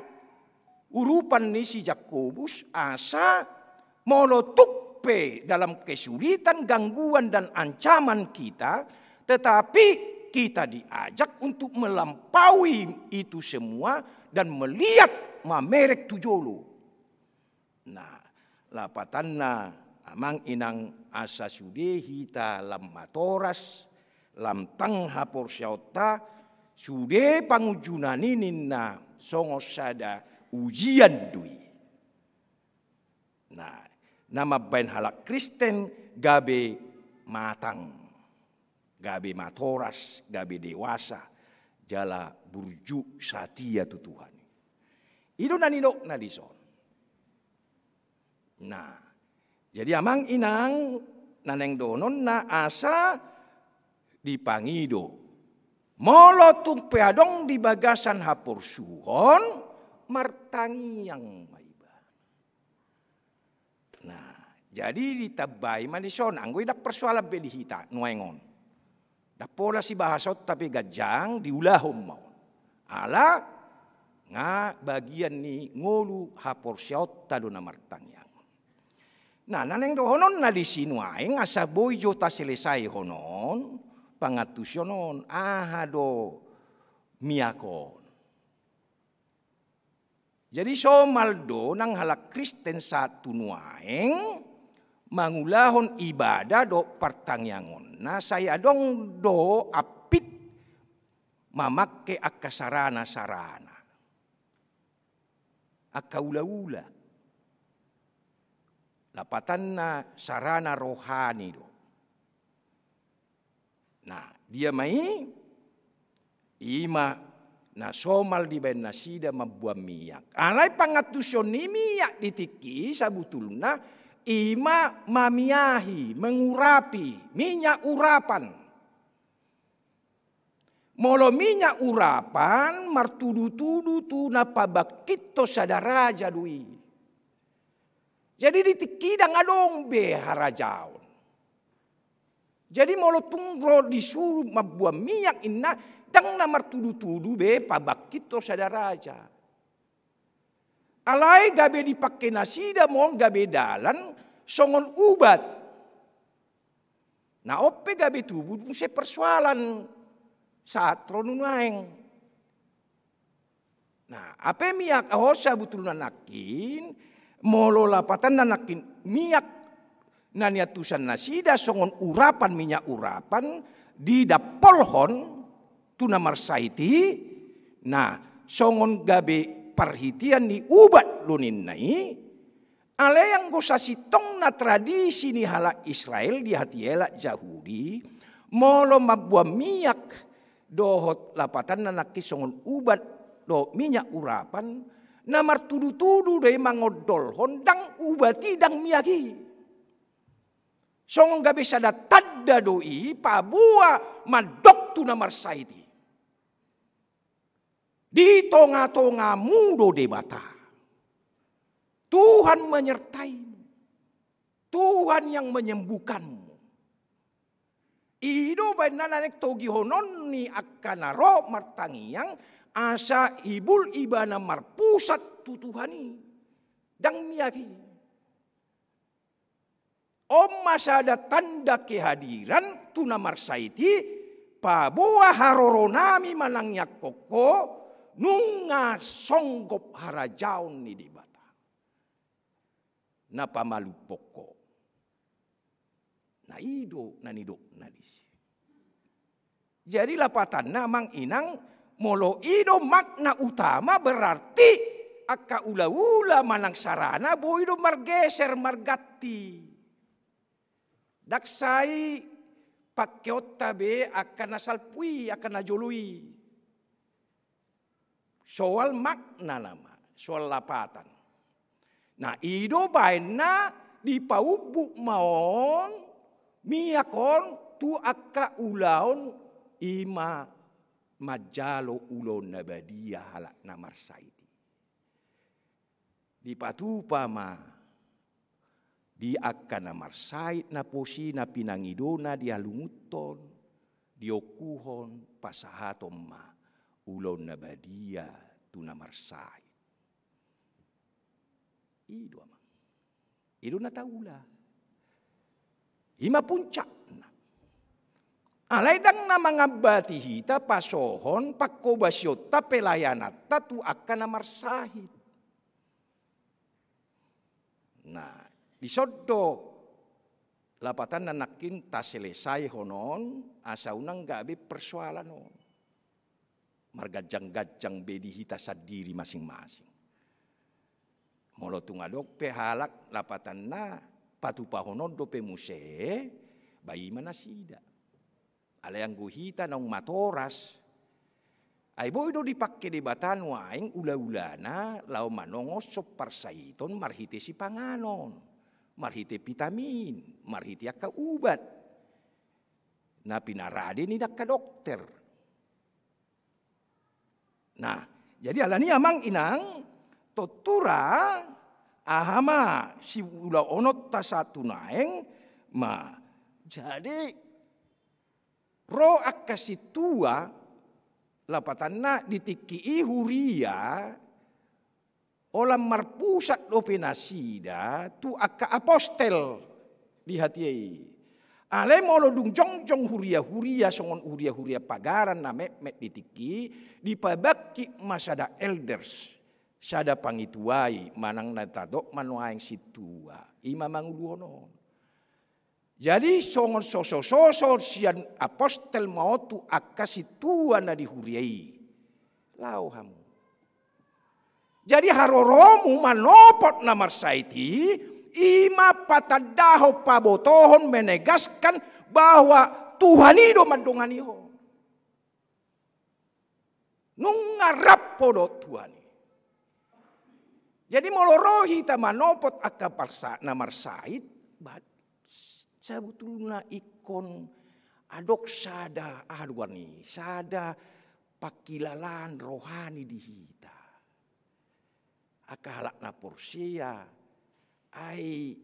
urupan ni si Jakobus, asa molo tung pe dalam kesulitan, gangguan, dan ancaman kita, tetapi kita diajak untuk melampaui itu semua dan melihat, mamereng tu jolo. Nah, lapatanna, amang inang, asa sude hita lam matoras, lam tang haporseaonta, sude pangunjunan i ninna songon sada ujian do i. Nah, na mambaen halak Kristen gabe matang, gabe matoras, gabe dewasa, jala burju, satia tu Tuhan. I do na nidokna dison. Nah, jadi amang inang, na naeng dohononna asa dipangido. Molo tung pe adong di bagasan haporsuhon, martangiang ma ibana. Nah, jadi ditambai ma dison, anggo i ndang persoalan be di hita nuaeng on. Ndang pola sibahasaonta pe ganjang, diulahon ma on. Ala nga bagian ni ngolu haporseaonta do na martangiang. Nah, na naeng dohononna disi nuaeng asa boi jo taselesaihon on, pangantusion on, aha do miak on. Jadi somal do nang halak Kristen sahat tu nuaeng mangulahon ibadah dohot partangiangonna, sai adong do ampit mamangke angka sarana-sarana, angka ula-ula. Lapatanna sarana rohani do. Nah, dia ma i? I ma na somal dibaen nasida mamboan miak. Alai pangantusion ni miak di tingki i sabutulna i ma mamiahi, mengurapi, minyak urapan. Molo minyak urapan martudu-tudu tu na pabangkithon sada raja do i. Jadi di tingki i ndang adong be harajaon. Jadi molo tung ro disuru mamboan miak inna, ndang na martudu-tudu be pabangkithon sada raja. Alai gabe dipangke nasida ma on gabe dalan songon ubat. Na on pe gabe tubu muse persoalan sahat ro nuaeng. Nah, hape miak on sabutulna nangkin, molo lapatanna nangkin miak na niantusan nasida songon urapan, minyak urapan, didampolhon tu na marsahit i, nah, songon gabe parhitean ni ubat do ninna i. Alai anggo sasintongna tradisi ni halak Israel di hatihalak Jahudi, molo mamboan miak dohot lapatanna nangkin songon ubat dohot minyak urapan, na martudu-tudu do i mangondolhon ndang ubat i ndang miak i. Songon gabe sada tanda do i paboa mandok tu na marsahit i. Di tonga-tongamu do Debata. Tuhan menyertaimu. Tuhan yang menyembuhkanmu. I do baen na naeng togihonon ni angka na ro martangiang, asa ibul ibana marpusat tu Tuhan i. Ndang miak i. On ma sada tanda kehadiran tu na marsahit i, paboa haroronami manangiangkon ho, nunga songgop harajaon ni Debata na pamalumhon ho. Nah, i do na nidokna disi. Jadi lapatanna amang inang, molo i do makna utama, berarti angka ula-ula manang sarana boi do margeser, marganti. Ndang sai pangkeonta be angka na salpu i, angka na jolo i. Soal makna nama, soal lapatan. Nah, i do baenna dipaumbuk ma on, miak on tu angka ulaon, i ma manjalo ulaon na badia halak na marsahit i. Dipatupa ma di angka na marsahit na posi na pinangidona dihalungunhon, diongkuhon, pasahaton ma ulaon na badia tu na marsahit. I do amang. I do na taula. I ma puncakna. Alai ndang na mangambati hita pasohon pangkobasionta, pelayananta tu angka na marsahit. Nah, dison do lapatanna nangkin taselesaihon on, asa unang gabe persoalan on. Marganjang-ganjang be di hita sandiri masing-masing. Molo tung adong pe halak lapatanna patupahonon dope muse, ba i ma nasida. Alai anggo hita naung matoras, ai boi do dipangke Debata nuaeng ula-ulana laho manongoshon parsahiton marhite sipanganon, marhite vitamin, marhite angka ubat na pinarade ni angka dokter. Nah, jadi alani i amang inang, tontu ra aha ma siulaononta sahat tu nuaeng ma. Jadi ro angka sintua, lapatanna di tingki i huria, holan marpusat dope nasida tu angka apostel di hatiha i. Alai molo dung jongjong huria-huria songon huria-huria pagaran na metmet di tingki i, dipabangkit ma sada elders, sada pangituai, manang na tadok ma nuaeng sintua, i ma manguluhon on. Jadi songon soso-soso sian apostel ma on tu angka sintua na di huria i. Laho hamu. Jadi haroromu manopot na marsahit i, i ma patandahon, pabotohon, menegaskan bahwa Tuhan i do mandongani ho. Nunga rap ho dohot Tuhan i. Jadi molo ro hita manopot angka parsa-, na marsahit, ba, sabutulna ingkon adong sada, aha do goarna i, sada pangkilalaan rohani di hita. Angka halak na porsea, ai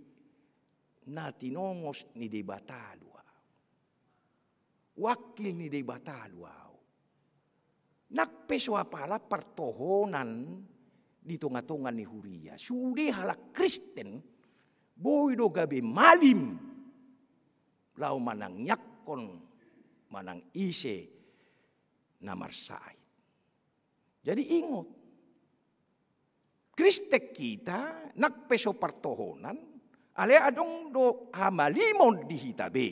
na tinongos ni Debata do ahu. Wakil ni Debata do ahu. Nang pe so apala partohonan di tonga-tonga ni huria, sude halak Kristen boi do gabe malim laho manangiangkon manang ise na marsahit. Jadi ingot, Kristen hita, nang pe so partohonan, alai adong do hamalimon di hita be.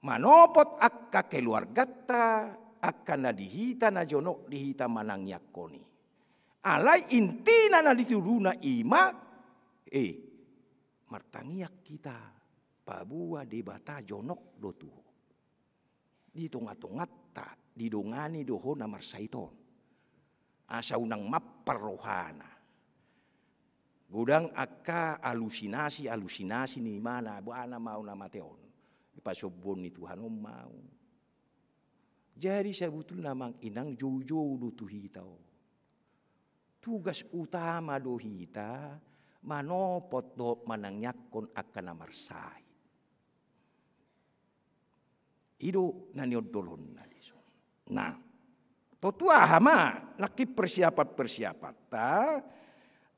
Manopot angka keluarganta, angka na di hita, na jonok di hita manangiangkon i. Alai intina na di jolona i ma, eh, martangiang hita, paboa Debata jonok do tu ho. Di tonga-tonganta, didongani do ho na marsahit on. Asa unang mampar rohana. Godang angka halusinasi-halusinasi ni ibana, boha nama ahu na mate on. Dipasombuhon ni Tuhan on ma ahu. Jadi sabutulna amang inang, joujou do tu hita on. Tugas utama do hita manopot dohot manangiangkon angka na marsahit. I do na niondolhonna dison. Nah, tontu aha ma nangkin persiapan-persiapanta,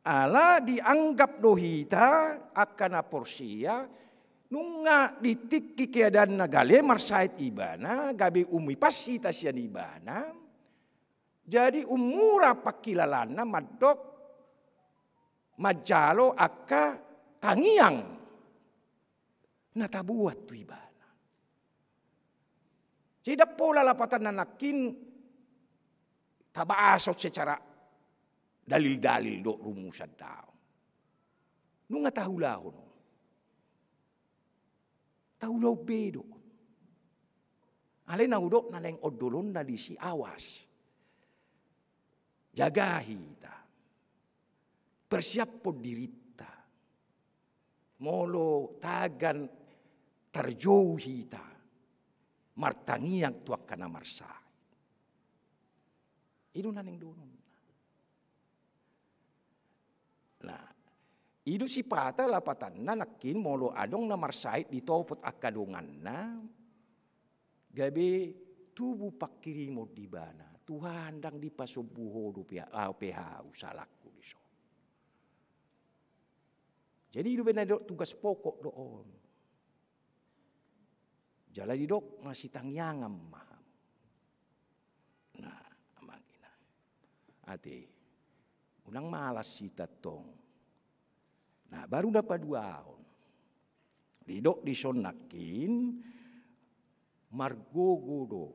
ala dianggap do hita angka na porsea, nunga di tingki keadaan na gale marsahit ibana, gabe umipas hita sian ibana, jadi ummura pangkilalaanna mandok manjalo angka tangiang na taboan tu ibana. Jadi ndang pola lapatanna nangkin tabahashon secara dalil-dalil dohot rumusan, daong. Nunga taulahon. Taulahon be do. Alai na hudok na naeng ondolonna disi, awas. Jaga hita. Persiaphon dirinta. Molo tagan tarjou hita martangiang tu angka na marsahit. I do na naeng dohononna. Nah, i do sipata lapatanna nangkin molo adong na marsahit ditopot angka donganna, gabe tubu pangkirimon di ibana, Tuhan, ndang dipasombu Ho dope ahu pe, ahu pe salangku dison. Jadi i do umbahen na didok tugas pokok do on. Jala didok masitangiangan ma hamu. Nah, amang inang. Ate, unang malas hita tong. Nah, baru na paduahon. Didok dison nangkin, margogo do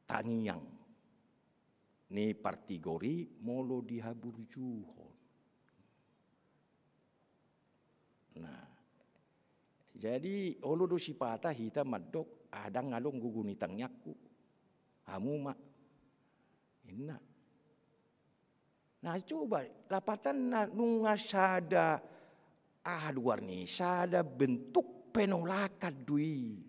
tangiang ni partigor i molo dihaburjuhon. Nah, jadi olo do sipata hita mandok, "Ah, ndang adong gogo ni tangiangku, hamu ma," ninna. Nah, coba, lapatanna nunga sada, aha do goarna i, sada bentuk penolakan do i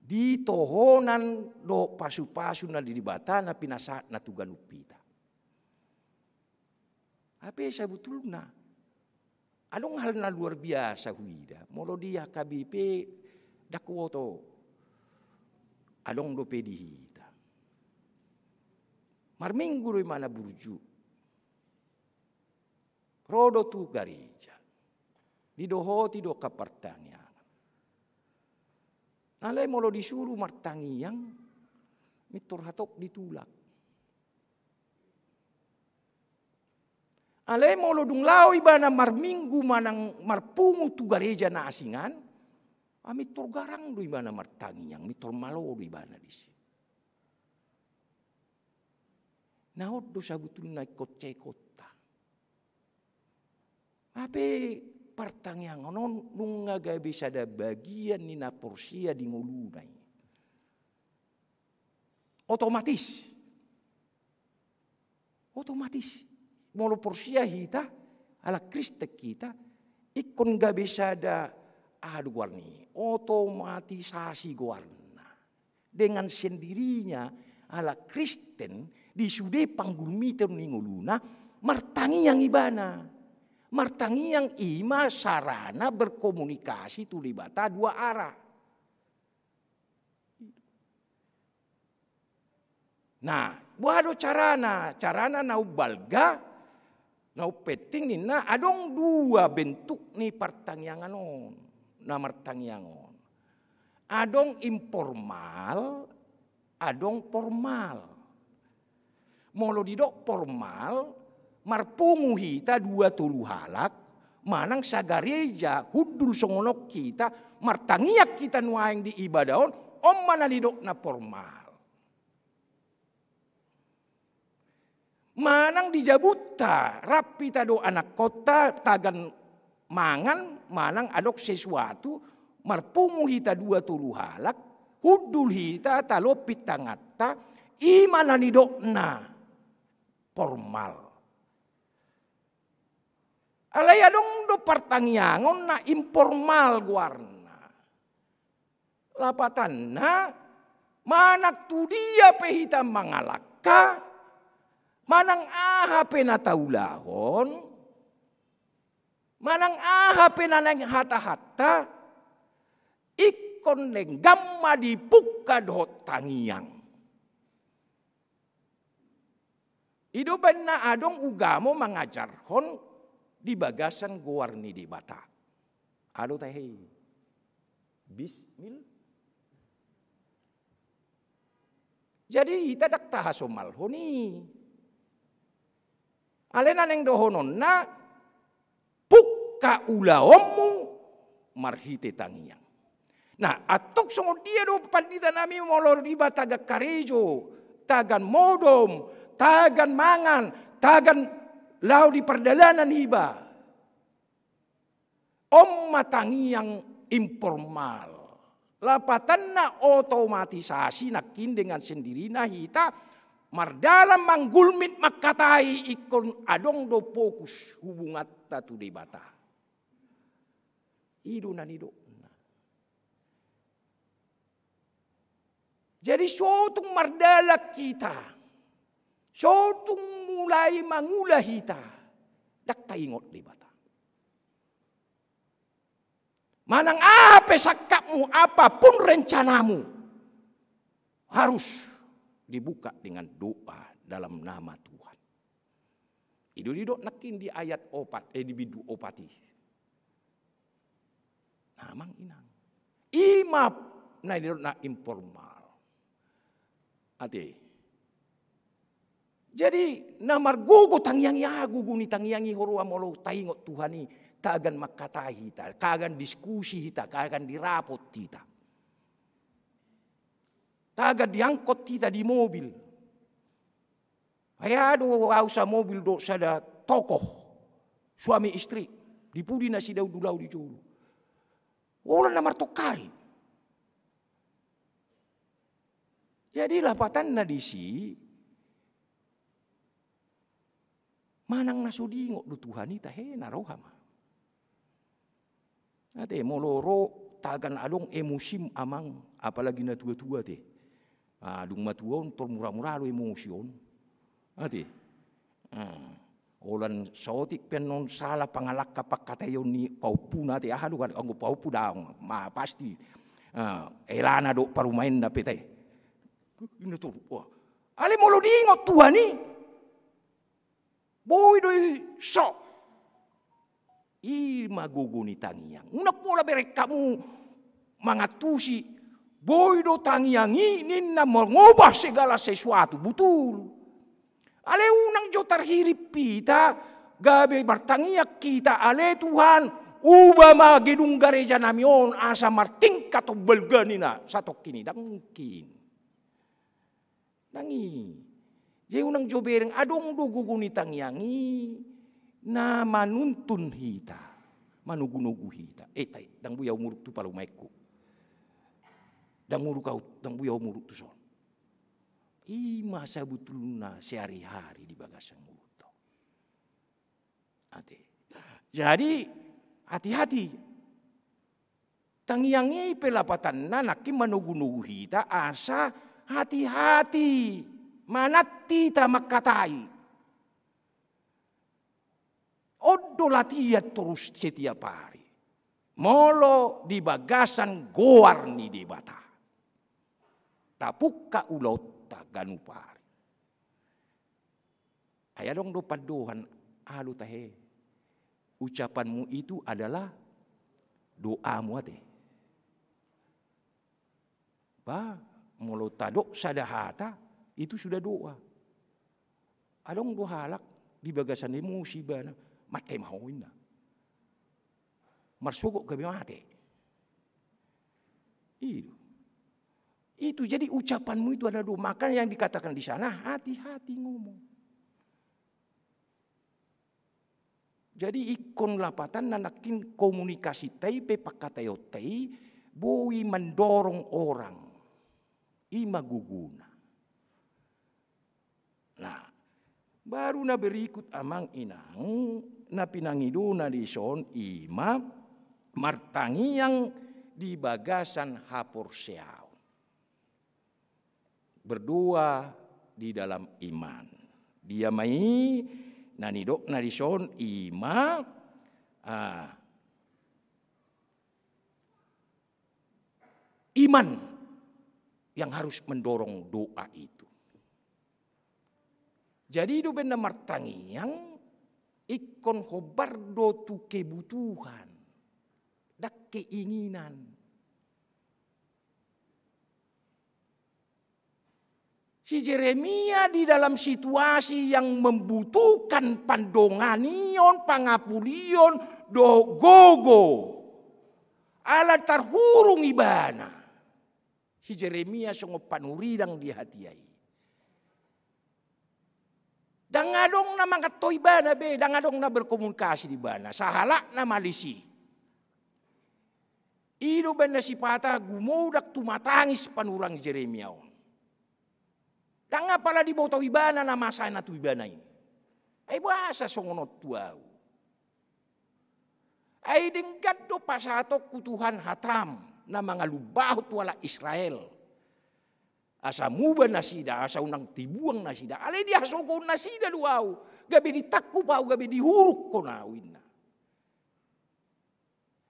di tohonan dohot pasupasu ni Debata na pinasahatna tu ganup hita. Hape sabotulna adong hal na luar biasa huida, molo di H K B P ndang huboto, adong dope di hita. Marminggu do imana burju. Ro do tu gareja. Didohoti do angka partangiangan. Alai molo disuru martangiang, mintor hatop ditulak. Alai molo dung laho ibana marminggu manang marpungu tu gareja na asing an, ah, mintor garang do ibana martangiang, mintor malo do ibana disi. Na on do sabotulna ingkon cekonta. Hape partangiangan on nunga gabe sada bagian ni na porsea di ngoluna i. Otomatis. Otomatis. Molo porsea hita, ala Kristen hita, ingkon gabe sada, aha do goarna i, otomatisasi goarna. Dengan sendirinya, ala Kristen, di sude panggulmiton ni ngoluna, martangiang ibana. Martangiang i ma sarana berkomunikasi tu Debata dua arah. Nah, boha do carana? Carana na umbalga, na umpenting ninna, adong dua bentuk ni partangiangan on, na martangiang on. Adong informal, adong formal. Molo didok formal, marpungu hita dua tolu halak, manang sagareja hundul songon on hita, martangiang hita nuaeng di ibadah on, on ma na nidokna formal. Manang di jabunta, rap hita dohot anakkonta, tagan mangan, manang adong sesuatu, marpungu hita dua tolu halak, hundul hita talompit tanganta, i ma na nidokna formal. Alai adong do partangiangon na informal goarna. Lapatanna, manang tu dia pe hita mangalangka, manang aha pe na taulahon, manang aha pe na naeng hatahanta, ingkon denggan ma dipungka dohot tangiang. I do umbahen na adong ugamo mangajarhon di bagasan goar ni Debata. Alo tahe. Bismil. Jadi hita ndang tahasomalhon i. Alai na naeng dohononna, pungka ulaonmu marhite tangiang. Nah, antong songon dia do pandita nami molo hiba tagan karejo, tagan modom, tagan mangan, tagan laho di pardalanan hiba. On ma tangiang informal. Lapatanna otomatisasi nangkin dengan sendirina hita mardalan manggulmit mangkatai ingkon adong do fokus hubunganta tu Debata. I do na nidokna. Jadi so tung mardalan hita, so tung mulai mangula hita, ndang taingot Debata. Manang aha pe sangkapmu, apapun rencanamu, harus dibuka dengan doa dalam nama Tuhan. I do didok nangkin di ayat opat, eh, di bindu opat i. Nah, amang inang. I ma na nidok na informal. Ate. Jadi, na margogo tangiang i, aha gogo ni tangiang i, huroha molo taingot Tuhan i, tagan mangkatai hita, tagan diskusi hita, tagan dirapot hita. Tagan diangkot hita di mobil. Ai aha do au samobil dohot sada tokoh, suami istri, di pudi nasida undul au di jolo. Holan na martongkari. Jadi lapatanna disi, manang na so diingot do Tuhan i tahe na roha ma. Ate, molo ro tagan adong emosim amang, apalagi na tua-tua te. Ah, dung matua on tor mura-mura do emosi on. Ate. Ah, holan saotik pe annon sala pangalangka pangkataion ni pahompuna ate, aha do kan, anggo pahompu daong, ma pasti. Ah, elana do parumaenna pe te. Ina tu, wah. Alai molo diingot Tuhan i, boi do i so. I ma gogo ni tangiang. Unang pola bereng hamu mangantusi. Boi do tangiang i ninna mengubah segala sesuatu. Butul. Alai unang jo tarhirim hita, gabe martangiang hita, ale Tuhan, ubah ma gedung gareja nami on asa martingkat on balga ninna satongkin i, ndang mungkin. Ndang i. Jadi unang jo bereng, adong do gogo ni tangiang i na manuntun hita, manogu-nogu hita. Eh, tai, ndang boi au muruk tu parumaenku. Ndang muruk au, ndang boi au muruk tu son. I ma sabutulna sehari-hari di bagasan ngolunta. Ate. Jadi, hati-hati. Tangiang i pe lapatanna nangkin manogu-nogu hita asa hati-hati manat hita mangkatai. On do latihan torus setiap hari. Molo di bagasan goar ni Debata. Tapungka ulaonta ganup ari. Ai adong do pandohan, aha do tahe, ucapanmu itu adalah doamu ate. Bah, molo tadok sada hata, itu sudah doa. Adong do halak di bagasan emosi ibana, mate ma ho inna. Marsogot gabe mate. I do. Itu, jadi ucapanmu itu adalah doa. Makanya yang dikatakan di sana, hati-hati ngomong. Jadi ingkon lapatanna nangkin komunikasinta i pe pangkataionta i boi mandorong orang. I ma gogona. Nah, baru na berikut amang inang, na pinangidona dison i ma martangiang di bagasan haporseaon. Berdoa di dalam iman. Dia ma i na nidokna dison i ma, ah, iman yang harus mendorong doa itu. Jadi do umbahen na martangiang ingkon hombar do tu kebutuhan, ndang keinginan. Si Jeremia di dalam situasi yang membutuhkan pandonganion, pangapulion, dohot gogo. Ala tarhurung ibana. Si Jeremia songon panurirang di hatiha i. Ndang adong na manganto ibana be, ndang adong na berkomunikasi di ibana. Sahalakna ma disi. I do umbahen na sipata gumodang tumatangis panurirang Jeremia on. Ndang apala diboto ibana na masa na tu ibana i. Ai boasa songon on tu ahu. Ai denggan do pasahatonku Tuhan hatam na mangalumbahon tu halak Israel. Asa muba nasida, asa unang dibuang nasida. Alai dihasogohon nasida do ahu, gabe ditangkup ahu, gabe dihurungkon ahu inna.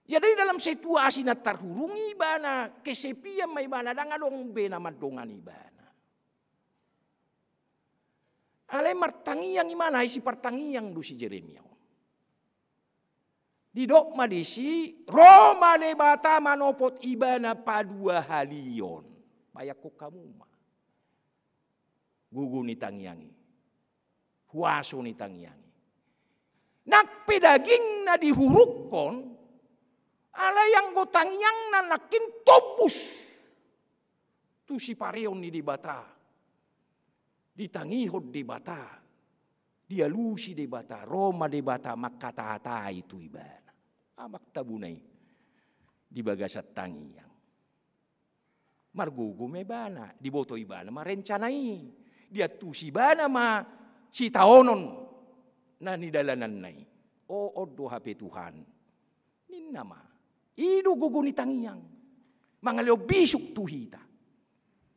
Jadi dalam situasi na tarhurung ibana, kesepian ma ibana, ndang adong be na mandongani ibana. Alai martangiang ibana, ai sipartangiang do si Jeremia on. Didok ma disi, ro ma Debata manopot ibana paduahalion. Bayangkon hamu ma. Gogo ni tangiang i. Huaso ni tangiang i. Nang pe dagingna dihurukkon, alai anggo tangiangna nangkin tombus tu sipareon ni Debata. Ditangihon Debata, dialusi Debata, ro ma Debata mangkatahatai tu ibana. Amang tabuna i di bagasan tangiang. Margogo ma ibana, diboto ibana ma rencana i, diantusi ibana ma sitaonon na nidalananna i. O, on do hape Tuhan. Ninna ma. I do gogo ni tangiang. Mangalehon bisuk tu hita.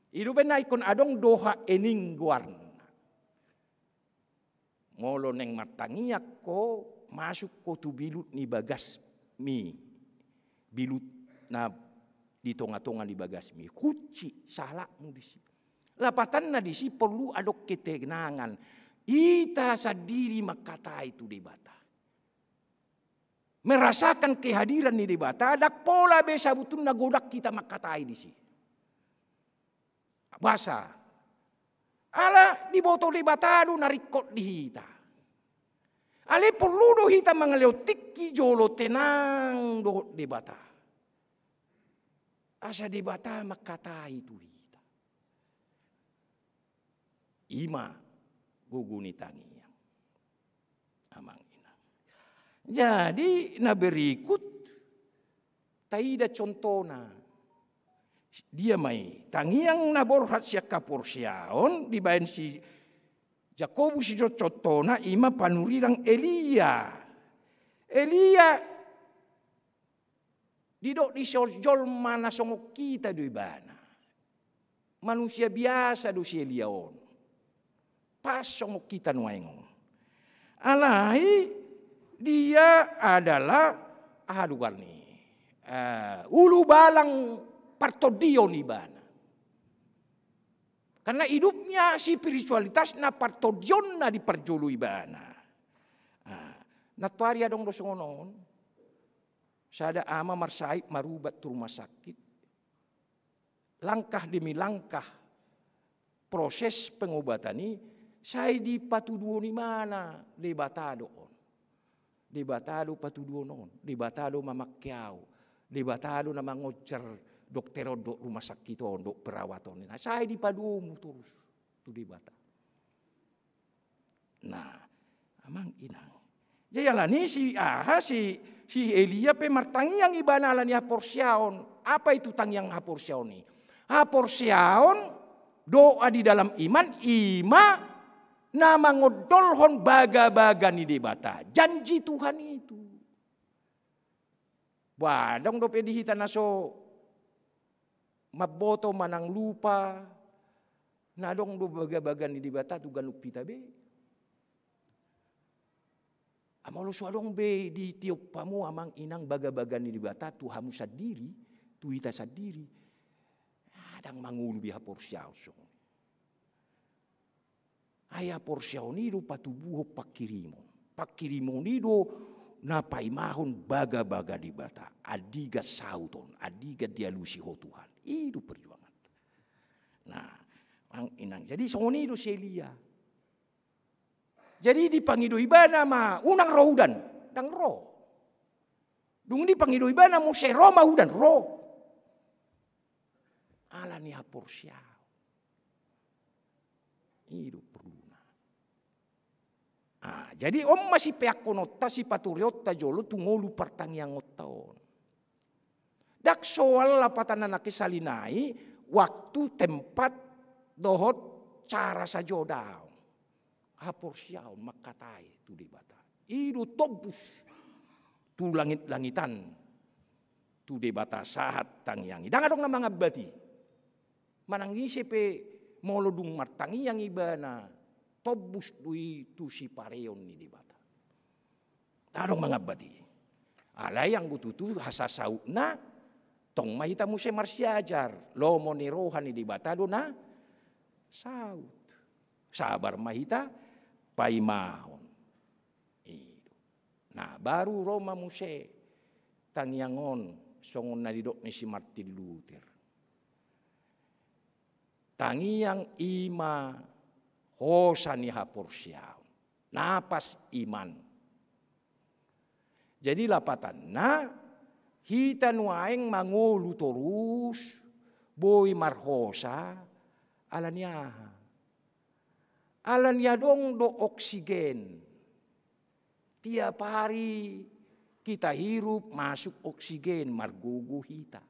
I do umbahen na ingkon adong Doha Ening goarna. Molo naeng martangiang ho, masuk ho tu bilut ni bagasmi. Bilut na di tonga-tonga ni bagasmi. Kunci sahalakmu disi. Lapatanna disi porlu adong ketenangan. Hita sandiri mangkatai tu Debata. Merasakan kehadiran ni Debata, ndang pola be sabutulna godang hita mangkatai disi. Boasa? Ala diboto Debata do na ringkot di hita. Alai porlu do hita mangalehon tingki jolo tenang dohot Debata. Asa Debata mangkatai tu hita. I ma gogo ni tangiang. Amang inang. Jadi na berikut taida contohna. Dia ma i, tangiang na borhat sian haporseaon dibaen si Jakobus i do contohna, i ma panurirang Elia. Elia didok disi jolma na songon hita do ibana. Manusia biasa do si Elia on. Pas songon hita nuaeng on. Alai dia adalah, aha do goarna i, eh, ulubalang partondion ibana. Karena hidupnya spiritualitasna partondionna diparjolo ibana. Ah, nantoari adong do songon on. Sada ama marsahit marubat tu rumah sakit. Langkah demi langkah proses pengobatan i sai dipatuduhon ibana Debata do on. Debata do patuduhon on, Debata do mamangke au, Debata do na mangonjar dokter on dohot rumah sakit on dohot perawat on. Nah, sai dipadomu torus tu Debata. Nah, amang inang. Jadi alani si, aha, si, si Elia pe martangiang ibana alani haporseaon. Apa itu tangiang haporseaon i? Haporseaon, doa di dalam iman, i ma na mangondolhon bagabaga ni Debata. Janji Tuhan itu. Ba adong dope di hita na so mamboto manang lupa, na adong do bagabaga ni Debata tu ganup hita be. Molo so adong be ditiop hamu amang inang bagabaga ni Debata tu hamu sandiri, tu hita sandiri. Ndang mangolu be haporseaon songon i. Ai haporseaon i do patubuhon pangkirimon. Pangkirimon i do na paimahon bagabaga ni Debata. Andigan saut on, andigan dialusi ho Tuhan. I do perjuangan. Nah, amang inang. Jadi songon i do si Elia. Jadi dipangido ibana ma, unang ro udan, ndang ro. Dung dipangido ibana muse ro ma udan, ro. Alani haporseaon. I do porluna. Ah, jadi on ma sipeakkononta, sipatureonta jolo tu ngolu partangiangonta on. Ndang soal lapatanna nangkin sahali nai waktu, tempat, dohot cara sajo, daong. Haporseaon mangkatai tu Debata. I do tombus tu langit-langitan tu Debata sahat tangiang i. Ndang adong na mangambati. Manang ise pe molo dung martangiang ibana, tombus do i tu sipareon ni Debata. Ndang adong mangambati. Alai anggo tutu hasasautna, tong ma hita muse marsiajar, lomo ni roha ni Debata do na saut. Sabar ma hita paimahon. I do. Nah, baru ro ma muse tangiang on, songon na nidok ni si Martin Luther. Tangiang i ma hosa ni haporseaon, napas iman. Jadi lapatanna, hita nuaeng mangolu torus, boi marhosa, ala ni aha? Ala ni adong do oksigen. Tiap hari kita hirup masuk oksigen, margogo hita.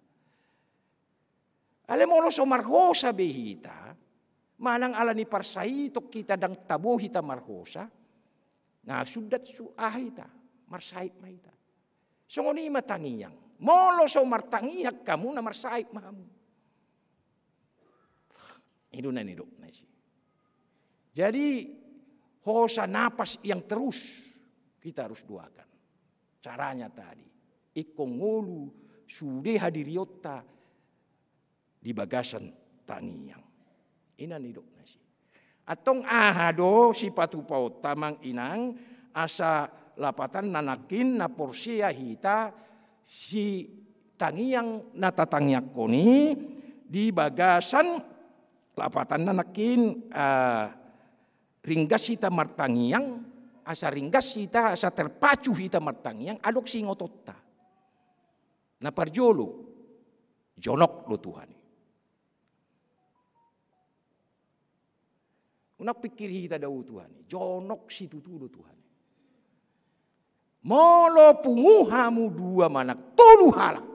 Alai molo so marhosa be hita, manang ala ni parsaiton hita ndang tabo hita marhosa, nga sundat su aha hita, marsahit ma hita. Songon i ma tangiang. Molo so martangiang hamu, na marsahit ma hamu. I do na nidok na i. Jadi, hosa napas yang terus kita harus doakan. Caranya tadi, ingkon ngolu sude hadirionta di bagasan tangiang. I na nidok na i. Antong aha do sipatupaonta, amang inang, asa lapatanna nangkin na porsea hita, si tangiang na tatangiangkon i di bagasan lapatanna nangkin, ah, ringgas hita martangiang, asa ringgas hita, asa terpacu hita martangiang, adong siingotonta. Na parjolo, jonok do Tuhan i. Unang pikir hita dao Tuhan i, jonok situtu do Tuhan i. Molo pungu hamu dua manang tolu halak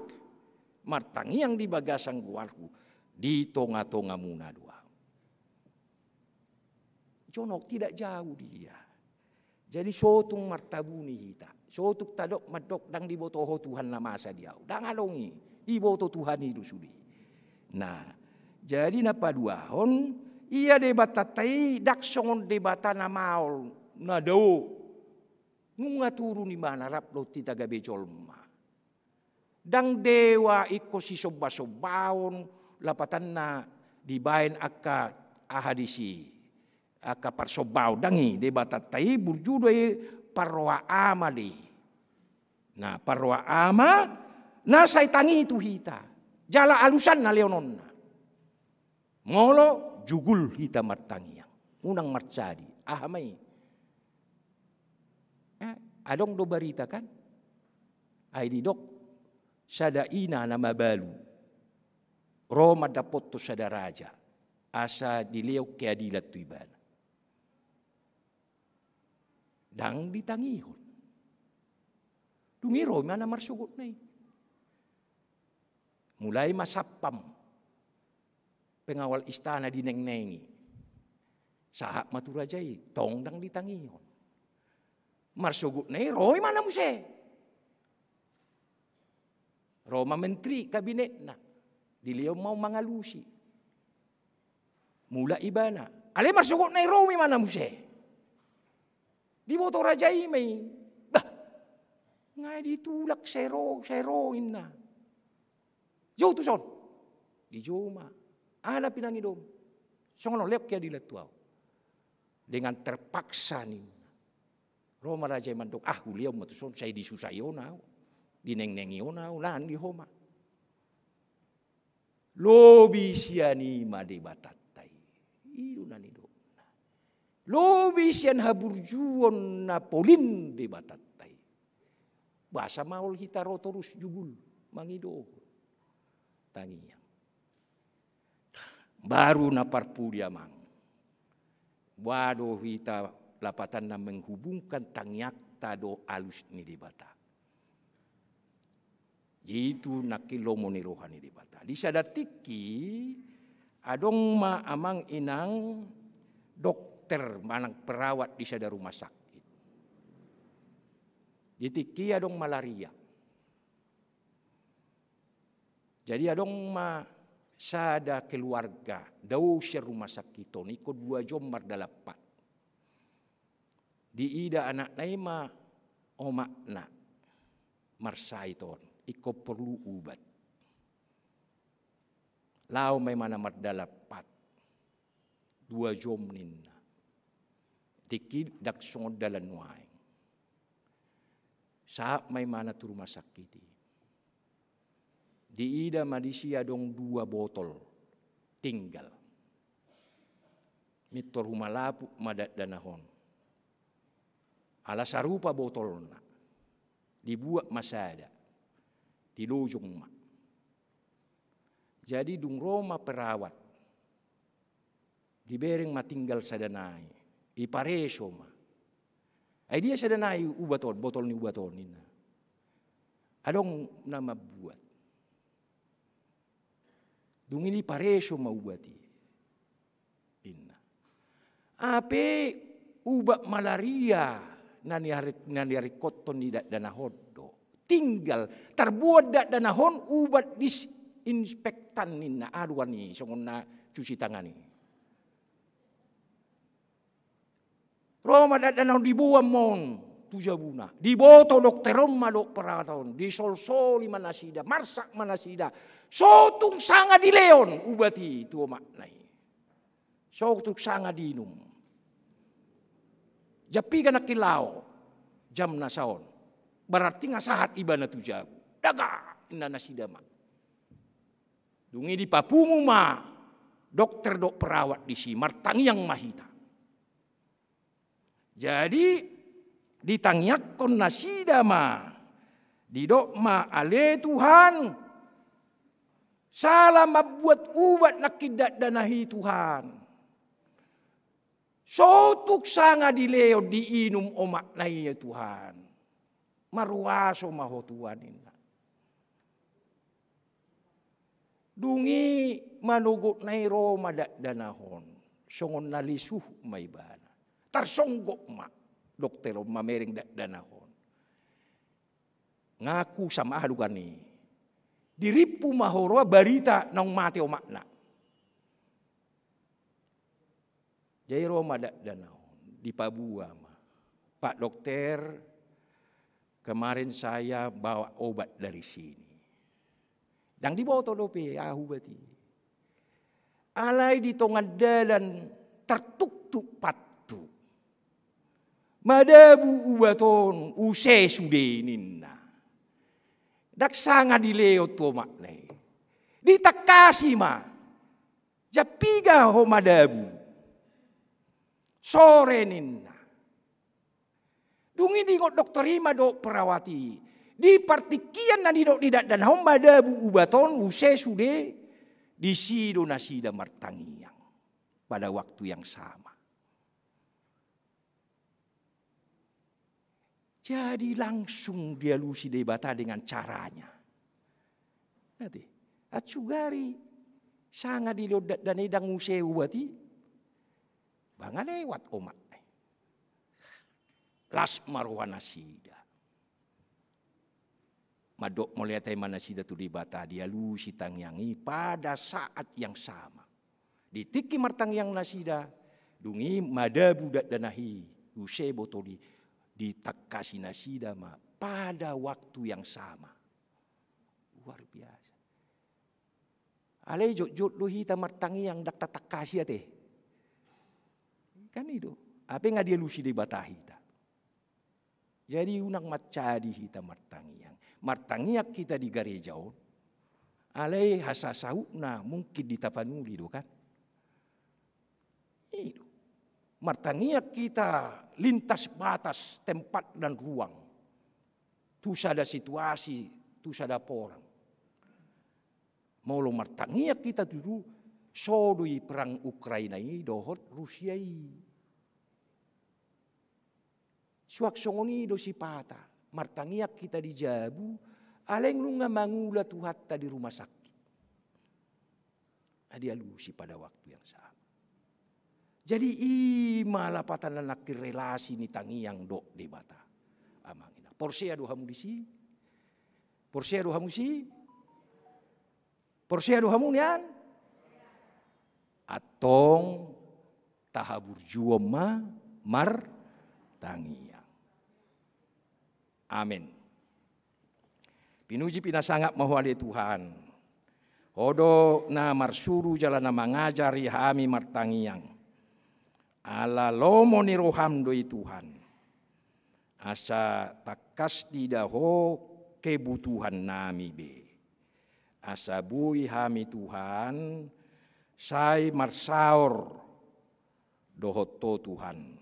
martangiang di bagasan goarhu, di tongatongamuna do Ahu. Jonok, tidak jauh dia. Jadi sotung martabuni hita, sotung tadok mandok ndang diboto ho Tuhan na masa di ahu, ndang adong i, diboto Tuhan i do sude. Nah, jadi na paduahon, ia Debatanta i ndang songon debata na maol, na dao. Nunga turun ibana rap dohot hita gabe jolma. Ndang dewa ingkon sisombasombaon, lapatanna dibaen angka aha disi, angka parsombaon, ndang i. Debatanta i burju do i, parroha ama do i. Nah, parroha ama na sai tangi tu hita, jala alusan na lehononna. Molo jugul hita martangiang, unang marsadi. Aha ma i? Eh, adong do barita kan? Ai didok, sada ina na mabalu ro mandapothon sada raja, asa dilehon keadilan tu ibana. Ndang ditangihon. Dung i ro ma na marsogotna i. Mulai ma satpam, pengawal istana dinengnengi. Sahat ma tu raja i, tong ndang ditangihon. Marsogotna i ro ibana muse. Ro ma menteri kabinetna, dilehon ma on mangalusi. Mulak ibana. Alai marsogotna i ro ma ibana muse. Diboto raja i ma i. Bah. Nga ditulak, sai ro, sai ro inna. Jou tuson. Dijou ma. Aha na pinangidom? Songon on, lehon keadilan tu ahu. Dengan terpaksa ninna. Ro ma raja i mandok, ah, hulehon ma tuson, sai disusahon ahu, dinengnengi on ahu, naeng di ho ma. Lobi sian i ma Debatanta i. I do na nidokna. Lobi sian haburjuon na polin Debatanta i. Boasa maol hita ro torus jugul mangido tangiang? Baru na parpudi, amang. Boha do hita lapatanna menghubungkan tangiangta dohot alus ni Debata. Jadi itu nangkin lomo ni roha ni Debata. Di sada tingki, adong ma, amang inang, dokter manang perawat di sada rumah sakit. Di tingki i adong malaria. Jadi adong ma sada keluarga dao sian rumah sakit on, ingkon dua jom mardalan pat. Diida anakna i ma omakna marsahit on, ingkon porlu ubat. Laho ma imana mardalan pat. Dua jom ninna. Tingki ndang songon dalan nuaeng. Sahat ma imana tu rumah sakit i. Diida ma disi adong dua botol tinggal. Mintor humalaput ma dakdanak on. Ala sarupa botolna. Dibuat ma sada. Dilojong ma. Jadi dung ro ma perawat. Dibereng ma tinggal sada nai. Dipareso ma. Ai dia sada nai ubat on, botol ni ubat on ninna. Adong na mambuat. Dung i dipareso ma ubat i. Ninna. Hape ubat malaria na niari-, na niaringkothon ni dakdanak on do. Tinggal, tarbuat dakdanak on ubat disinfektan ninna, aduan i songon na cuci tangan i. Ro ma dakdanak on diboan ma on tu jabuna. Diboto dokter on ma dohot perawat on. Disolsoli ma nasida, marsak ma nasida. So tung sanga dilehon ubat i tu omakna i. So tung sanga diinum. Jam piga nangkin laho? Jam na saon. Berarti nga sahat ibana tu jabu. Daga, ninna nasida ma. Dung i dipapungu ma dokter dohot perawat disi, martangiang ma hita. Jadi ditangiangkon nasida ma, didok ma, ale Tuhan, sala mambuat ubat nangkin dakdanak i Tuhan. So tung sanga dilehon diinum omakna i Tuhan. Marhuaso ma Ho Tuhan ninna. Dung i manogotna i ro ma dakdanak on. Songon na lisuh ma ibana. Tarsonggot ma dokter on mamereng dakdanak on. Ngaku sama aha dukan i. Dirimpu ma huroha barita naung mate omakna. Jadi ro ma dakdanak on, dipaboa ma. Pak dokter, kemarin saya bawa obat dari sini. Ndang diboto dope aha ubat i. Alai di tongan dalan tartuktuk pattu. Madabu ubat on use sude ninna. Ndang sanga dilehon tu omakna i. Ditangkasi ma. Jam piga ho madabu? Sore ninna. Dung i diingot dokter i ma dohot perawat i. Di partingkian na nidok ni dakdanak on madabu ubat on use sude, disi do nasida martangiang pada waktu yang sama. Jadi langsung dialusi Debata dengan caranya. Ate, atsugari sanga dilehon dakdanak i ndang use ubat i. Ba nga lewat omakna i. Las ma roha nasida. Mandok mauliate ma nasida tu Debata, dialusi tangiang i pada saat yang sama. Di tingki martangiang nasida, dung i madabu dakdanak i, use botol i, ditangkasi nasida ma pada waktu yang sama. Luar biasa. Alai jotjot do hita martangiang ndang tatangkasi ate. Kan i do. Hape nga dialusi Debata hita. Jadi unang mansadi hita martangiang. Martangiang hita di gareja on. Alai hasasahutna mungkin di Tapanuli do kan. I do. Martangiang hita lintas batas tempat dan ruang. Tu sada situasi, tu sada porang. Molo martangiang hita tutu, so do i perang Ukraina i dohot Rusia i. Suang songon i do sipata, martangiang hita di jabu, alai nunga mangula Tuhanta di rumah sakit. Dialusi pada waktu yang sama. Jadi i ma lapatan na nangkin relasi ni tangiang dohot Debata. Amang inang. Porsea do hamu disi? Porsea do hamu disi? Porsea do hamu nian? Antong tahaburjuon ma martangiang. Amen. Pinuji pinasangap ma Ho ale Tuhan. Ho do na marsuru jala na mangajari hami martangiang. Ala lomo ni roham do i Tuhan, asa tangkas diida Ho kebutuhannami be. Asa boi hami Tuhan, sai marsaor dohot Ho Tuhan.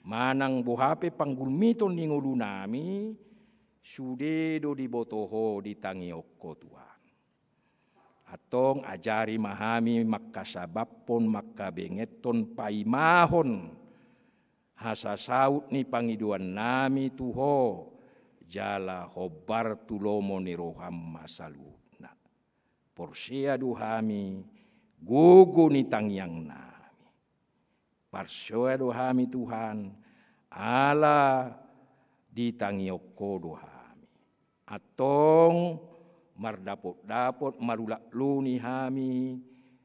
Manang boha pe panggulmiton ni ngolunami, sude do diboto Ho, ditangihon Ho Tuhan. Antong ajari ma hami mangkasabamhon, mangkabengeton, paimahon hasasaut ni pangidoannami tu Ho, jala hombar tu lomo ni roham ma saluhutna. Porsea do hami gogo ni tangiangnami. Porsea do hami Tuhan, ala ditangihon Ho do hami. Antong mardapotdapot, marulak loni hami,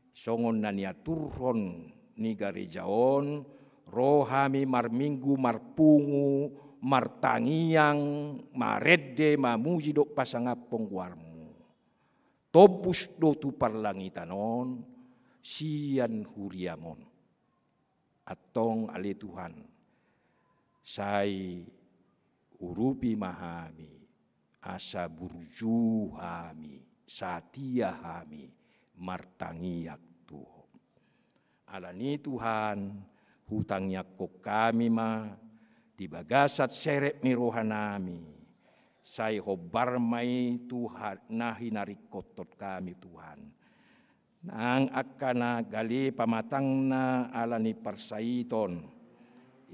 songon na niaturhon ni gareja on, ro hami marminggu, marpungu, martangiang, marende, mamuji dohot pasangaphon goarmu. Tombus do tu parlangitan on, sian huriam on. Antong ale Tuhan, sai urupi ma hami, asa burju hami, satia hami, martangiang tu Ho. Alani i Tuhan, hutangiangkon hami ma di bagasan serep ni rohanami, sai hombar ma i tu ha-, na hinaringkothon hami Tuhan. Nang angka na gale pamatangna ala ni parsaiton,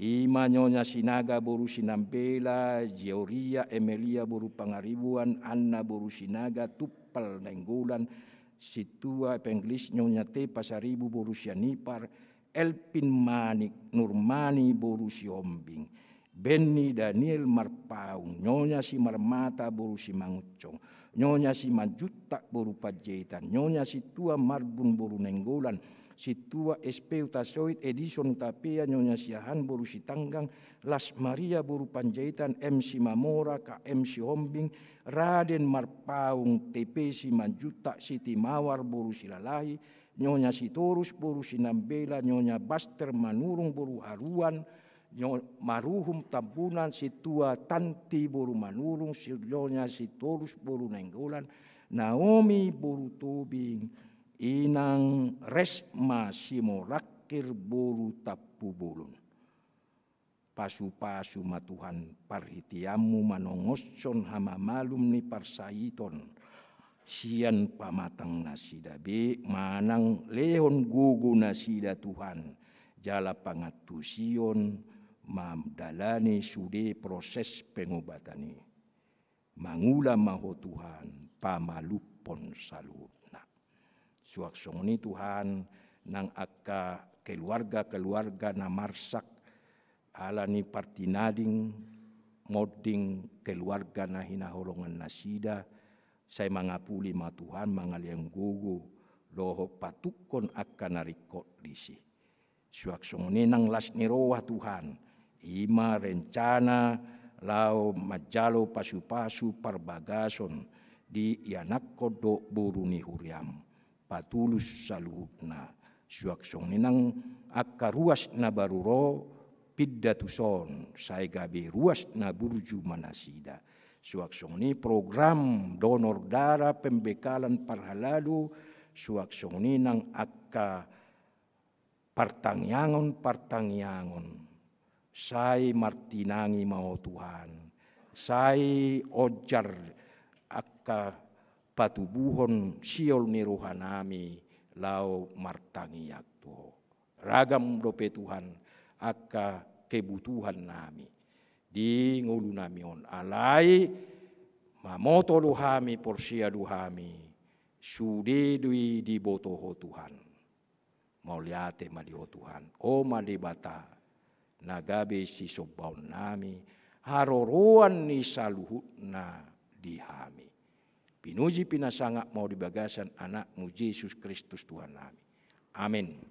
i ma Nyonya Sinaga boru Sinambela, Jeoria Emelia boru Pangaribuan, Anna boru Sinaga, Tumpal Nainggolan, Sintua Evangelis Nyonya T Pasaribu boru Sianipar, Elvin Manik Nurmani boru Sihombing, Benny Daniel Marpaung, Nyonya Simarmata boru Simangunsong, Nyonya Simanjuntak boru Panjaitan, Nyonya Sintua Marbun boru Nainggolan, Sintua S P Hutasoit, Edison Hutapea, Nyonya Siahaan boru Sitanggang, Las Maria boru Panjaitan, M Simamora, K M Sihombing, Raden Marpaung, T P Simanjuntak, Siti Mawar boru Silalahi, Nyonya Sitorus boru Sinambela, Nyonya Baster Manurung boru Haruan, Nyo-, Maruhum Tambunan, Sintua Tanti boru Manurung, Si-, Nyonya Sitorus boru Nainggolan, Naomi boru Tobing, Inang Resma Simorangkir boru Tampubolon. Pasupasu ma Tuhan parhiteanmu manongoshon hamamalum ni parsaiton sian pamatang nasida be, manang lehon gogo nasida Tuhan, jala pangantusion mandalani sude proses pengobatan i. Mangula ma Ho Tuhan, pamalumhon saluhutna. Suang songon i Tuhan, nang angka keluarga-keluarga na marsak ala ni partinading, monding keluarga na hinaholongan nasida, sai mangapuli ma Tuhan, mangalehon gogo dohot patungkon angka na ringkot disi. Suang songon i nang las ni roha Tuhan, i ma rencana laho manjalo pasupasu parbagason di ianakhon dohot boru ni huriam. Patulus saluhutna. Suang songon i nang angka ruas na baru ro pinda tuson, sai gabe ruas na burju ma nasida. Suang songon i program donor darah, pembekalan parhalado, suang songon i nang angka partangiangon-partangiangon. Sai martinangi ma Ho Tuhan, sai onjar angka patubuhon siol ni rohanami laho martangiang tu Ho. Ragam dope Tuhan angka kebutuhannami di ngolunami on, alai mamoto do hami, porsea do hami, sude do i diboto Ho Tuhan. Mauliate ma di Ho Tuhan. O ma Debata, na gabe sisombaonnami, haroroan ni saluhutna di hami. Pinuji pinasangap ma Ho di bagasan Anakmu Jesus Kristus Tuhannami. Amin.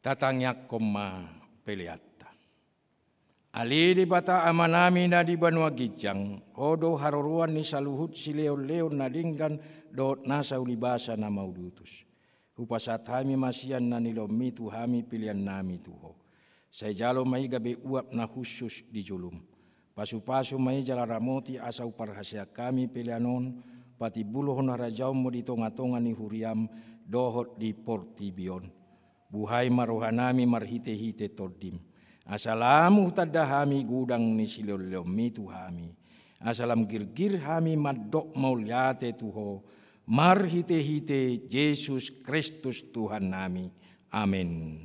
Tatangiangkon ma peleanta. Ale Debata Amanami na di banua ginjang, Ho do haroroan ni saluhut sileonleon na denggan dohot nasa ulibasa na maudutus. Hupasahat hami ma sian na nilehonMi tu hami peleannami tu Ho. Sai jalo ma i gabe uap na hushus di jolom. Pasupasu ma i jala ramoti asa huparhaseang hami pelean on patimbulhon harajaonMu di tongatonga ni huriaM dohot di portibi on. Buhai ma rohanami marhitehite TondiM, asa lam hutanda hami godang ni sileonleonMi tu hami, asa lam girgir hami mandok mauliate tu Ho, marhitehite Jesus Kristus Tuhannami. Amen.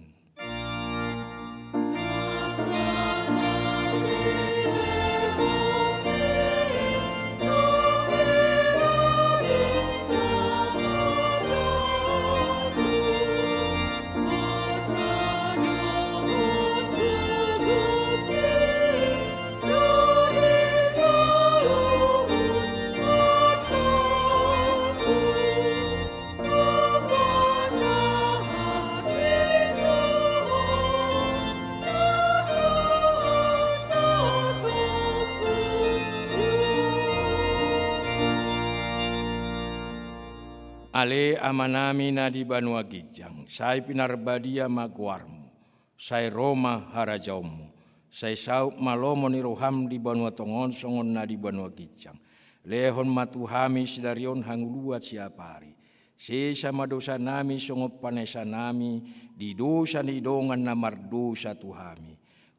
Ale Amanami na di banua ginjang, sai pinarbadia ma goarMu, sai ro ma harajaonMu, sai saut ma lomo ni rohaM di banua tonga on songon na di banua ginjang. Lehon ma tu hami sadari on hangoluan siapari. Sesa ma dosanami songon panesanami di dosa ni dongan na mardosa tu hami.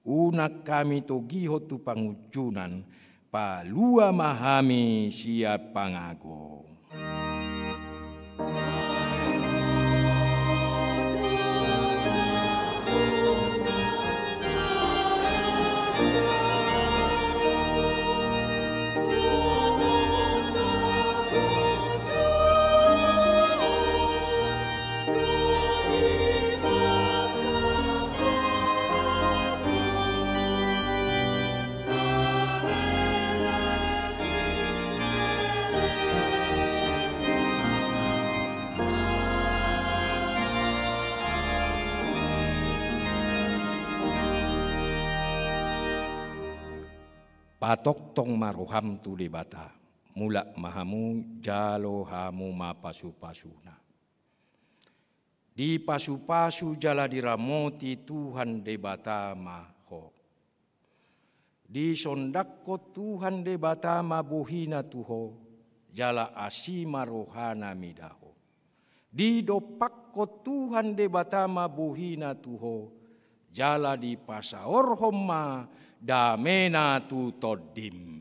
Unang hami togihon tu pangunjunan, palua ma hami sian pangago. Patongtong ma roham tu Debata, mulak ma hamu jalo hamu ma pasupasuna. Dipasupasu jala diramoti Tuhan Debata ma ho. Disondangkon Tuhan Debata ma bohina tu ho, jala asi ma rohana mida ho. Didompakkon Tuhan Debata ma bohina tu ho, jala dipasaorhon ma damena tu tondim.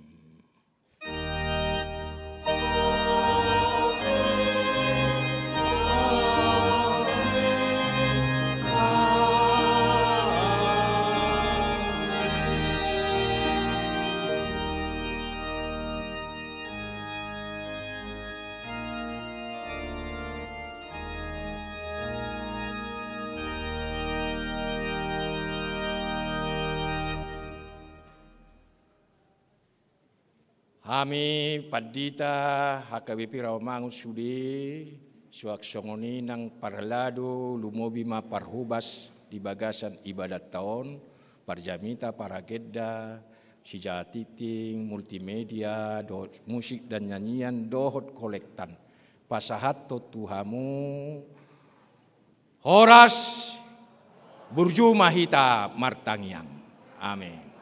Hami pandita H K B P Rawamangun sude, suang songon i nang parhalado, lumobi ma parhobas di bagasan ibadatta on, parjamita, paragenda, sijaha tingting, multimedia, dohot musik dan nyanyian, dohot kolektan. Pasahathon tu hamu, horas, burju ma hita martangiang. Amen.